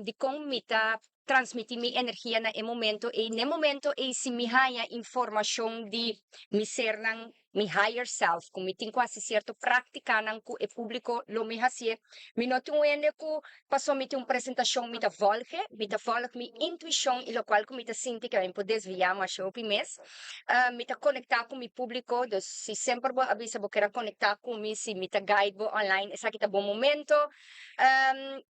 dicon mi ta transmiti mi energia na e momento ey. Na e momento ey si mi haya informacion di mi sernan, mi higher self, cu mi tin cu haci cierto practicanan cu e publico lo mi hacié. Mi no tin un hende cu paso mi tin un presentacion mi ta volge, mi ta volg mi intuicion y locual cu mi ta sinti cu mi por desvia masha hopi mes. Mi ta conecta cu mi publico, dus si semper bo a bisa bo kier a conecta cu mi, si mi ta guide bo online, esaki ta bo momento.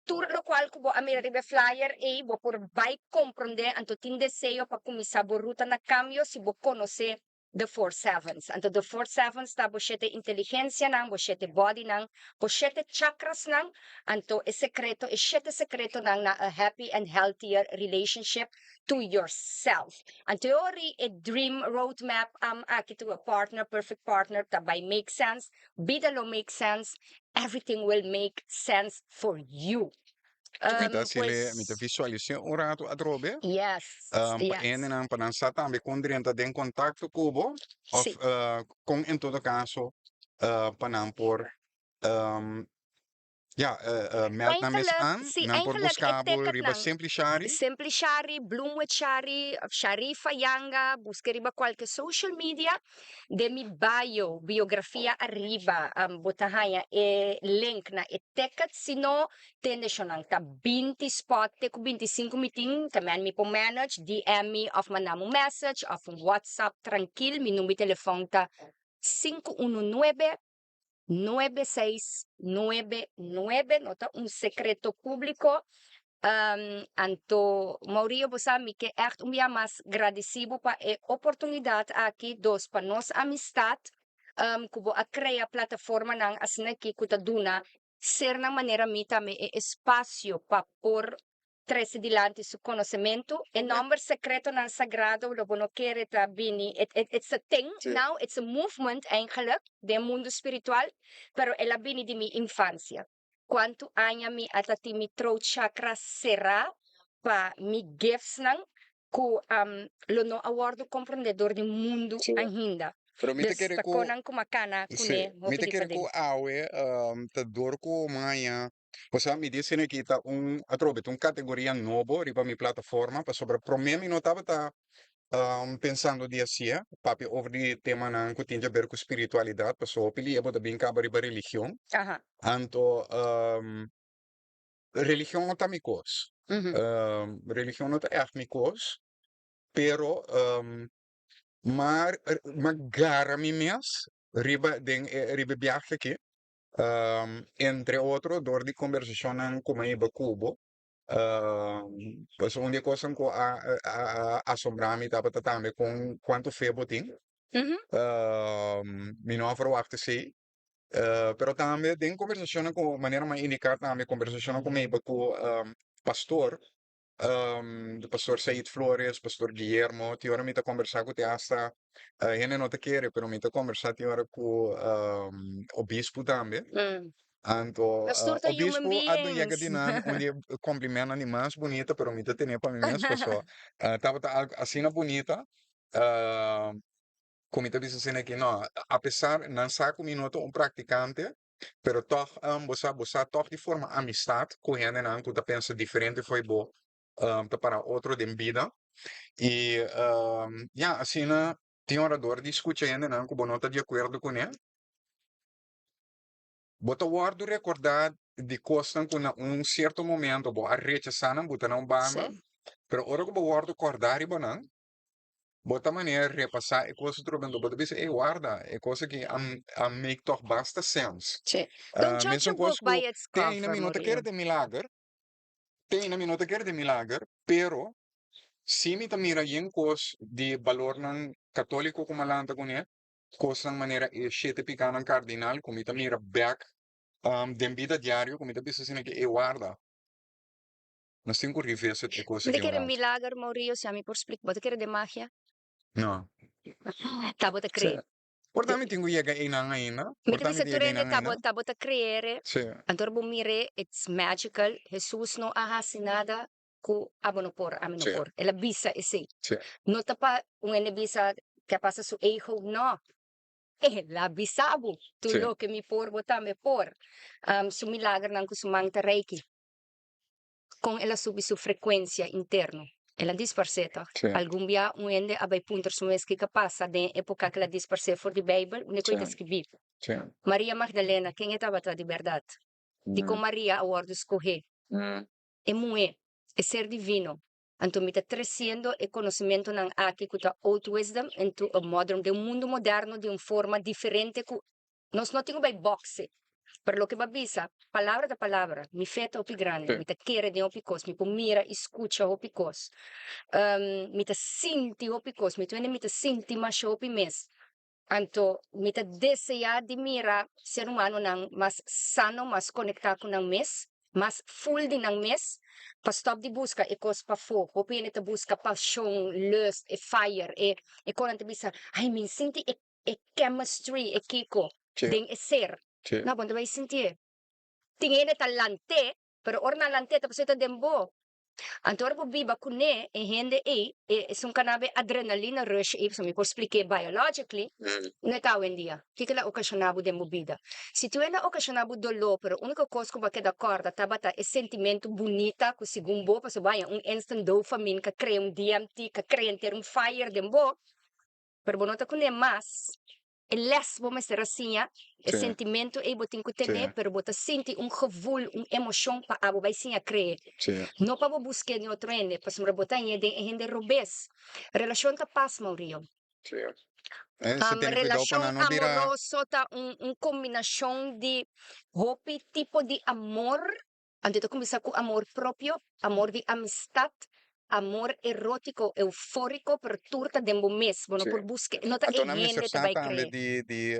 Tur locual cu bo a mira riba e flyer ey bo por bay comprende, anto tin deseo pa cuminsa bo ruta na cambio si bo conoce The Four Sevens. Anto The Four Sevens ta bo shete inteligencianan, bo shete bodynan, bo shete chakrasnan, anto e secreto, e shete secretonan na a happy and healthier relationship to yourself. Anto e ori e dream roadmap am aki to a partner, perfect partner ta bai make sense, bida lo make sense, everything will make sense for you. Mi ta hacele, mi ta Pues, visualis'é un rato atrobe. yes, Pa yes. hendenan pa nan sa tambe kon drenta den kontakto ku bo òf Sí. kon en todo kaso pa nan por ya mèld nan mes Eigenlijk, an, sí, nan por eigenlijk e buska bo riba ticketnan, Simply Shari. Simply Shari, Bloom with Shari, of Sharifa Yanga, buska riba kualke social media. Den mi bio, biografia ariba, bo ta haña e link na e ticket. Si no, tende shownan ta 20 spot te ku 25 mi tin, ta men mi por manage, DM mi of manda mi un message of un WhatsApp trankil. Mi number di telefòn ta 519 9699, no ta un sekreto públiko. Anto Maurillo bo sa mi ke ègt un bia mas gradisí bo pa e oportunidat aki, dos pa nos amistat ku bo a krea plataformanan asina aki ku ta duna sernan manera mi tambe e espasio pa por trese dilanti su konosementu. E nòmber Sekretonan Sagrado lo bo no kere ta bini, it it it's a thing now, it's a movement eigenlijk den mundu spiritual, pero el a bini di mi infansia. Kuantu aña mi a ta tin mi throat chakra será pa mi giftsnan ku lo no a wòrdu komprondé dor di mundu ainda. Pero mi ta Dus kere ta ku konan ku makana sí, kuné mi hopi ta di kere paden. ku awe ta dor ku maña. Osea, mi di asina aki ta un, atrobe, ta un kategoria nobo riba mi plataforma, pasobra promé mi no tabata pensando di hasia, papia over di temanan ku tin di haber ku spiritualidat, pasobra hopi lia bo ta bin kaba riba religion. Aha. Anto, Religion no ta mi kos. Religion no ta ègt mi kos, pero mar m'a gara mi mes riba den e riba e biahe aki, entre otro dor di kombersashonnan ku m'a hiba ku bo. Pasobra un di e kosnan ku a a asombrá mi tabata tambe kon kuantu fe bo tin. Mi no a verwagt esei. Pero tambe den conversacionnan cu manera mi a indica tambe conversacionnan cu mi hiba cu pastor, pastor Said Flores, pastor Guillermo, tin ora mi ta conversa cu te hasta hende no ta kere pero mi ta conversa tin ora cu obispo tambe. Anto Pastor ta human obispo a yega beings. di nan un di e complimentnan di mas bunita pero mi ta tene pa mi mes paso tabata algo asina bunita. Ku mi ta bisa asina aki, no, apesar nan sa ku mi no ta un praktikante, pero tòg bo sa, bo sa tòg di forma amistat ku hendenan ku ta pensa diferente fo'i bo, ta para otro den bida. I ya, asina tin ora dor di skucha hendenan ku bo no ta di akuerdo kuné, bo ta wòrdu rekordá di kosnan ku na un sierto momento bo a rechasá nan, buta nan un banda, pero ora ku bo wòrdu kòrdá riba nan, Bo ta manera repasá e kos otro bes, bo ta bisa, ey warda, e kos aki a a make tòg basta sèns. Sí. Don't judge Mesun a book kos ku by its te ainda cover, mi no ta Murillo. kere den milager, te ainda mi no ta kere den milager, pero si mi ta mira yen kos di balornan katóliko ku mi a lanta kuné, kosnan manera e shete pikánan kardinal ku mi ta mira bèk den bida diario ku mi ta bisa asina ke, ey warda, Nos tin ku revisit e kos Bo ta aki un kere rato. milager, Maurillo, si ami por splika. Bo ta kere den magia? No. Ta bo ta Sí. cree. Por ta mi tin ku yega einan ainda. Mi Por ta ta mi bisa tin tur yega hende einan ta bo ainda. ta bo ta creere. Sí. Anto ora bo mir'é, it's magical. Hesus no a hasi nada ku abo no por, ami no Sí. por. El a bisa esei. Sí. No ta pa un hende bisa ke a pasa su ego, no. El a bisa bo, tur Sí. loke mi por, bo tambe por. Su milagernan ku su man ta reiki. Kon el a subi su frekuensia interno? El a disparsé tòg? Sí. Algun bia un hende a bai puntra su mes kiko a pasa den e époka ku el a disparsé for di Beibel, unda ku e ta Sí. skibí. Sí. Maria Magdalena, ken e tabata di bèrdat? Dikon Maria a wòrdu skohé? E muhé, e ser divino. Anto mi ta tresiendo e konosementunan aki ku ta old wisdom into a modern, den un mundu moderno di un forma diferente ku Nos no tin ku bai bòkse. Pero loke bo a bisa, palabra ta palabra. Mi fe ta hopi grandi. Mi ta kere den hopi kos. Mi por mira i skucha hopi kos. Mi ta sinti hopi kos. Mi ta mi ta sinti masha hopi mes. Anto mi ta deseá di mira ser humanonan mas sano, mas konektá ku nan mes, mas ful di nan mes, pa stòp di buska e kos pafó. Hopi hende ta buska pashon, lust, e fire, e e kosnan ta bisa, ai mi sinti e e chemistry, e kiko den e ser. No, bo no ta bai sintié. Tin hende ta lant'é, pero ora nan lant'é ta pasobra e ta den bo. Anto ora bo biba kuné e hende ei, e esun kanabe adrenalina rush ei, pasobra mi por splik'é biologically, no e ta awendia. Kiko el a okashoná bo den bo bida? Si tur hende a okashoná bo doló, pero úniko kos ku bo a keda kòrda tabata e sentimentu bunita ku segun bo, pasobra bo haña un instant dopamine ka krea un DMT, ka krea henter un fire den bo, Pero bo no ta kuné mas e les bo mester a siña, e Sí. sentimentu ei bo tin ku tene, Sí. pero bo ta sinti un gevoel, un emoshon pa abo bai siña kree. Sí. No pa bo busk'é den otro hende, pasobra bo ta hañ'é den e hende robes. Relashon ta pas, Maurio. Sí. Eh, si tene kuidou pa Relashon nan no bira. amoroso ta un un kombinashon di hopi tipo di amor. Anto ta kuminsá ku amor propio, amor di amistat, amor erótiko, eufóriko, pero tur ta den bo mes. Bo no Sí. por buska, no ta e Anto nan mester hende ta sa bai tambe kree. di di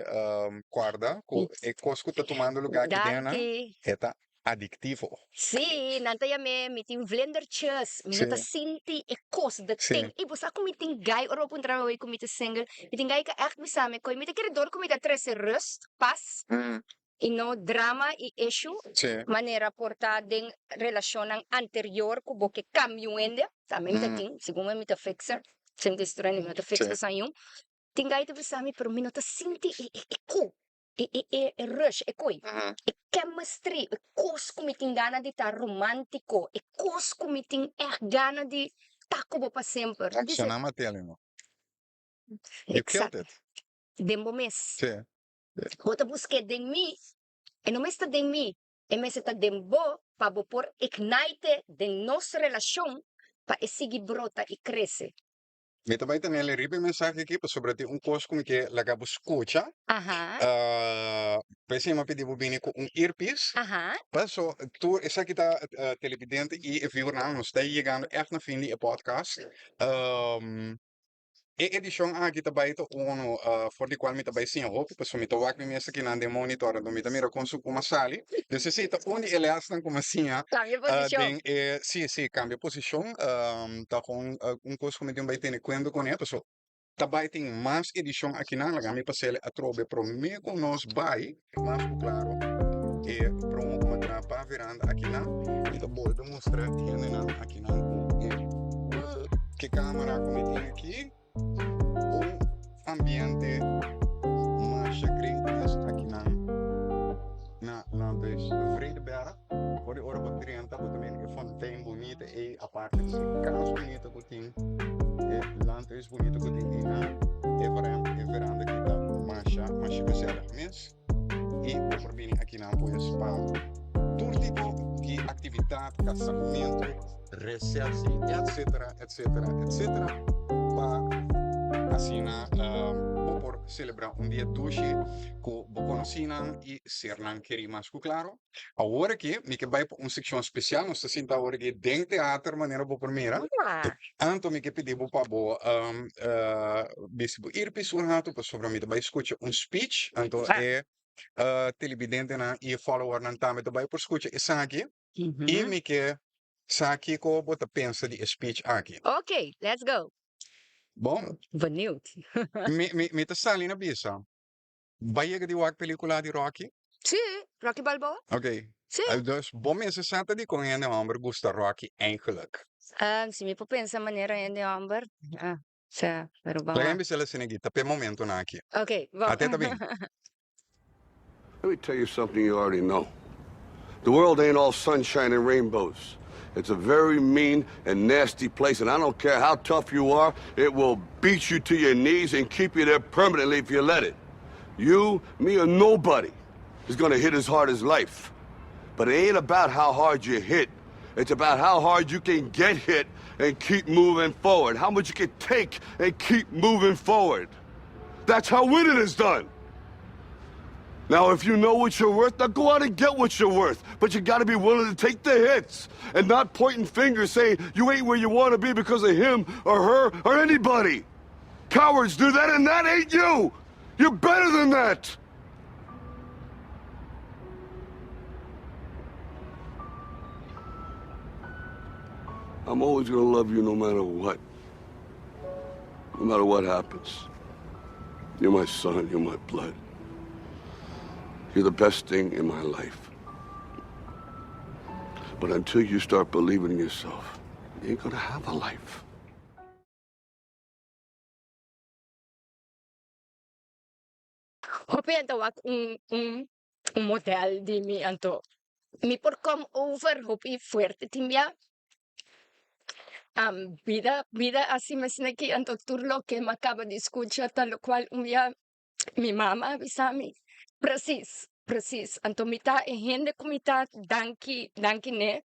kòrda ku e kos ku ta tumando lugá aki den nan Danki. e ta adiktivo. Sí, nan ta yam'é mi tin vlindertjes, mi no ta Sí. sinti e kos, de Sí. ting. I bo sa ku mi tin gai ora bo puntra mi awor ku mi ta single, mi tin gai ku ègt bisa mi koe mi ta kere dor ku mi ta trese rust, pas. I no drama i issue manera por ta den relacionnan anterior cu bo ke cambia un hende, tambe mi ta tin, segun mi ta fixer, sin destruir mi no ta fix pasan yun, tin gai ta bisa mi pero mi no ta sinti e e cu, e e e rush, e coi, e chemistry, e cos cu mi tin gana di ta romantico, e cos cu mi tin echt gana di ta cu bo pa semper. Acciona matele no. You killed it. Den bo mes. Bo ta busk'é den mi, e no mester ta den mi, e mester ta den bo pa bo por ignite den nos relashon pa e sigui brota i krese. Mi ta bai tenel riba e mensahe aki pasobra tin un kos ku mi ke laga bo skucha. Aha. P'esei mi a pidi bo bini ku un earpiece. Aha. Paso tur esaki ta televidente i e viewernan nos ta yegando ègt na fin di e podcast. E edishon aki ta bai ta unu for di kual mi ta bai siña hopi pasobra mi ta wak mi mes akinan den monitor anto mi ta mira kon su kuma sali. Dus esei ta un di e lèsnan ku mi a siña Kambia posishon. den e, sí, sí, kambia posishon ta kon un kos ku mi tin bai tene kuenta kuné pasobra ta bai tin mas edishon akinan laga mi pas'el atrobe promé ku nos bai. Mas ku klaro e promo ku a traha pa veranda akinan mi ta bolbe mustra hendenan akinan ku e ke kamera ku mi tin aki un ambiente masha great mes akinan na Landhuis Vredeberg. For di ora bo drenta bo ta mira e fontein bunita ei aparte di e kas bunita ku tin e landhuis bunita ku tin einan e veranda e veranda aki ta masha masha gezellig mes i bo por bini akinan pues pa tur tipo di aktividat kasamentu resepsi etcetera etcetera etcetera pa asina bo por selebrá un dia dushi ku bo konosínan i sernan kerí mas ku klaro. Awor aki mi ke bai pa un sekshon spesial, nos ta sinta awor aki den teater manera bo por mira. Anto mi ke pidi bo pa bo bisti bo earpiece un ratu pasobra mi ta bai skucha un speech, anto e televidentenan i e followernan tambe ta bai por skucha esaki i mi ke sa kiko bo ta pensa di e speech aki. Ok, let's go. Bon. Benieuwd. Mi ta sali na bisa. Ba yega di wak pelicula di Rocky? Sí, Rocky Balboa. Ok. Sí. Dus bo mester sa ta dikon hende homber gusta Rocky eigenlijk? Si mi por pensa manera hende homber, ah, sa, pero bon. Laga mi bisa el asina aki, ta p'e momentonan aki. Ok, bon. Ate ta bin. Let me tell you something you already know. The world ain't all sunshine and rainbows. It's a very mean and nasty place, and I don't care how tough you are, it will beat you to your knees and keep you there permanently if you let it. You, me, or nobody is gonna hit as hard as life. But it ain't about how hard you hit. It's about how hard you can get hit and keep moving forward. How much you can take and keep moving forward. That's how winning is done. Now, if you know what you're worth, now go out and get what you're worth. But you gotta be willing to take the hits and not pointing fingers saying you ain't where you wanna be because of him or her or anybody. Cowards do that, and that ain't you. You're better than that. I'm always gonna love you no matter what. No matter what happens. You're my son, you're my blood. You're the best thing in my life. But until you start believing in yourself, you ain't gonna have a life. Hopi anto wak un un un model di mi anto mi por come over hopi fuerte tin bia bida bida asi mes aki anto tur loke mi a kaba di skucha ta lokual un bia mi mama a bisa mi presis presis anto mi ta e hende ku mi ta danki danki ne.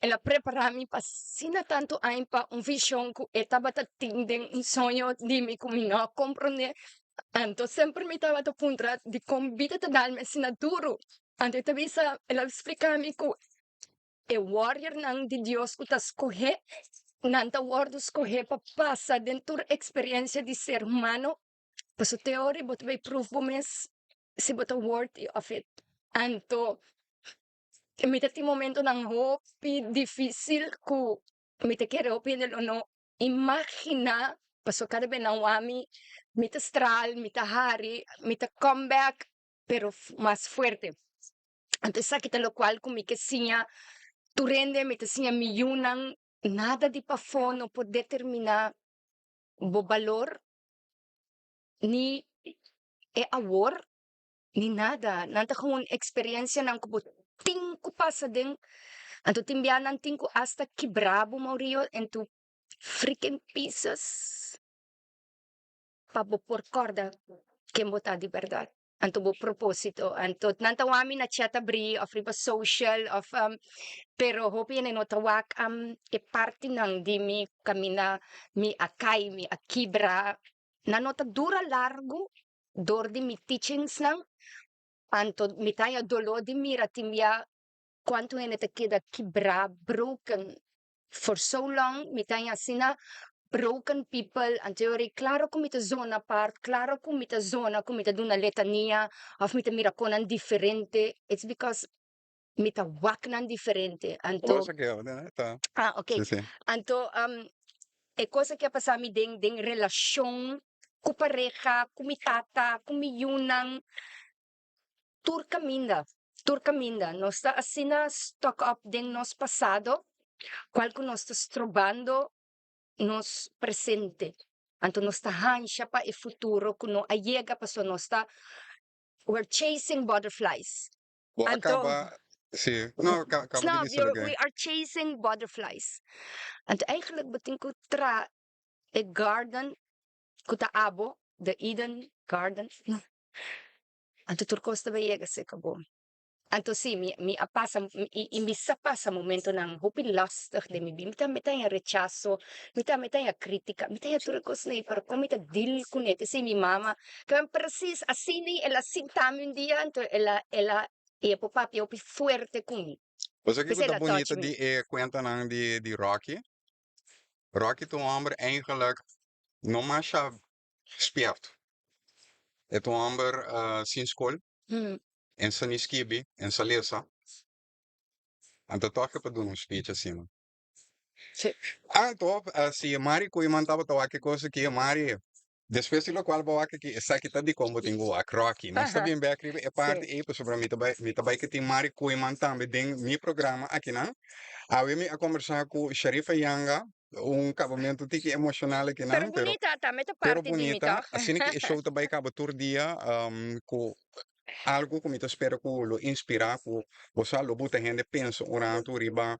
El a prepará mi pa asina tantu aña pa un vishon ku e tabata tin den un soño di mi ku mi no a komprondé. Anto semper mi tabata puntra dikon bida ta dal mi asina duru. Anto e ta bisa, el a splika mi ku e warriornan di Dios ku ta skohé, nan ta wòrdu skohé pa pasa den tur eksperensia di ser humano. Pasobra te ora bo ta bai pruf bo mes si bo ta worthy of it. Anto Mi ta tin momentonan hopi dificil cu mi ta kere hopi hende lo no imagina pasobra cada bes nan wak mi, mi ta straal, mi ta hari, mi ta come back pero mas fuerte. Anto esaki ta locual cu mi ke siña tur hende, mi ta siña mi yunan, nada di pafo no por determina bo balor ni e awor. Ni nada. Nan ta gewoon experiencianan cu bo tin cu pasa den. Anto tin bia nan tin cu hasta kibra bo, Maurillo, into freaking pieces pa bo por corda ken bo ta di berdad. Anto bo propósito. Anto nan ta wak mi na chat abrí of riba social of pero hopi hende no ta wak e partinan di mi kaminda mi a kai, mi a kibra. Nan no ta dura largu dor di mi teachingsnan. Anto mi ta haña doló di mira tin bia kuantu hende ta keda kibrá, broken for so long. Mi ta haña asina broken people. Anto yo ri klaro ku mi ta zona apart, klaro ku mi ta zona ku mi ta duna letania òf mi ta mira konan diferente. It's because mi ta wak nan diferente. Anto. Cosa ke ta. Ah, ok. Si, si. Anto e cosa ke a pasa mi den den relashon ku pareha, ku mi tata, ku mi yunan, tur kaminda, tur kaminda. Nos ta asina stuck up den nos pasado, kual ku nos ta strobando nos presente. Anto nos ta hansha pa e futuro ku no a yega pasobra nos ta, we're chasing butterflies. Bo a Anto, kaba, si, no, ka, kaba di snap bisa je, loke. we are chasing butterflies. Anto eigenlijk bo tin ku traha e garden ku ta abo, the Eden garden. Anto tur kos ta bai yega serka bo. Anto si, mi, mi a pasa, i, i mi sa pasa momentonan hopi lastig den mi bida. Mi tambe ta haña rechaso, mi tambe ta haña kritika, mi ta haña tur e kosnan ei, pero kon mi ta deal kuné? T'esei mi mama, ke presis asina ei el a sinta mi un dia, anto el a, el a, i e por papia hopi fuerte ku mi. Bo sa kiko P'esei ta el a touch bunita mi. di e kuentanan di, di Rocky? Rocky ta un hòmber eigenlijk no masha spierto. E ta un hòmber sin skol, en sa ni skibi, en sa lesa. Anto tòg e por duna un speech asina. Anto si Mari Koeiman tabata wak e kos aki, Mari, despues di lokual bo wak aki, esaki ta dikon bo tin ku wak Rocky. Nos ta bin bèk riba e parti ei pasobra mi ta bai mi ta bai ke tin Mari Koeiman tambe den mi programa akinan. Awe mi a kombersá ku Sharifa Yanga, un kabamentu tiki emoshonal akinan, Pero pero bunita, tambe ta pero parti di mi bunita. tòg. Asina ki e show ta bai kaba tur dia ku algu ku mi ta spera ku lo inspirá ku bo sa lo buta hende pensa un ratu riba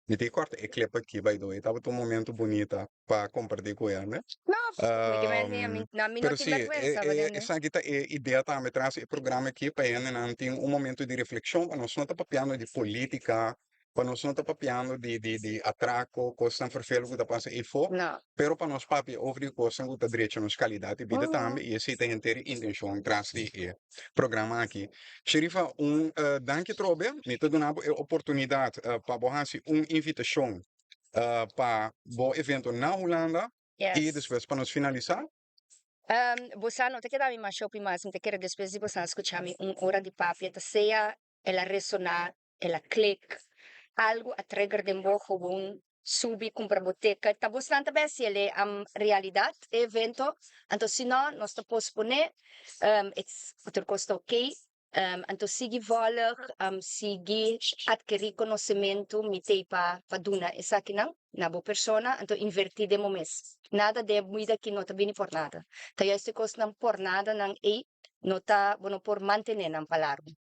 mi tin kòrta e clip aki by the way tabata un momento bunita pa kompartí ku hende. No, mi ke men mi na mi no Pero tin si bèrgwensa pa hende. esaki ta e idea tambe tras e programa aki pa hendenan tin un momento di reflekshon pa nos no ta papiando di polítika pa nos no ta papiando di di di atraco, cosnan vervelend cu ta pasa eyfo, No. pero pa nos papia over di cosnan cu ta drecha nos calidad di bida tambe y esey ta henter e intencion tras di e programa aki. Sherifa, un danki atrobe, mi ta duna bo e oportunidad pa bo haci un invitacion pa bo evento na Hulanda y Yes. despues pa nos finalisa. Bo sa no ta keda mi mas shopi mas, mi ta kere despues di bo sa scucha mi un ora di papia ta sea el a resona El a click. Algo a trigger den bo gewoon subi cumpra bo ticket. Ta bosnan ta bay haci el realidad e evento. Anto si no nos ta pospone. It's tur cos ta ok. Anto sigui volg, sigui adkeri conocemento. Mi t'ey pa pa duna esakinan na bo persona. Anto inverti den bo mes. Nada den e bida aki no ta bini por nada. Ta juist e cosnan por nada nan ey no ta bo no por mantene nan pa largu.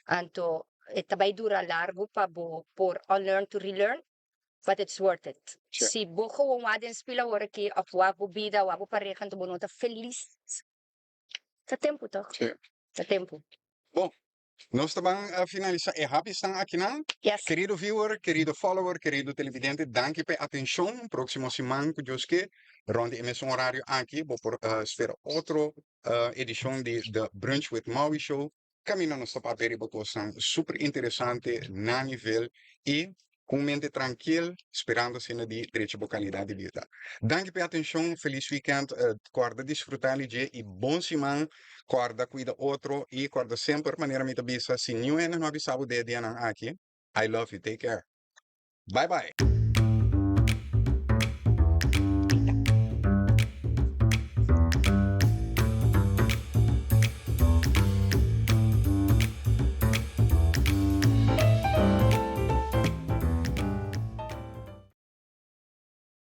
Anto e ta bai dura largu pa bo por unlearn to relearn, but it's worth it. Si bo gewoon wak den spil awor aki of wak bo bida, wak bo pareha anto bo no ta felis, ta tempu toch? Ta tempu. Bon, nos ta ban a finalisa e happy-snan akinan. Yes. Kerido viewer, kerido follower, kerido televidente, danki pa e atencion. Proximo siman cu Dios ke, rond di e mesun horario aki, bo por spera otro edicion di The Brunch with Maui Show. Caminda nos ta papia riba cosnan super interesante na nivel y cu un mente tranquil sperando asina di drecha bo calidad di bida. Danki pa e atencion, feliz weekend, corda disfruta di dje y bon siman, corda cuida otro y corda semper manera mi ta bisa si niun hende no a bisa bo den e dianan aki, I love you, take care. Bye bye.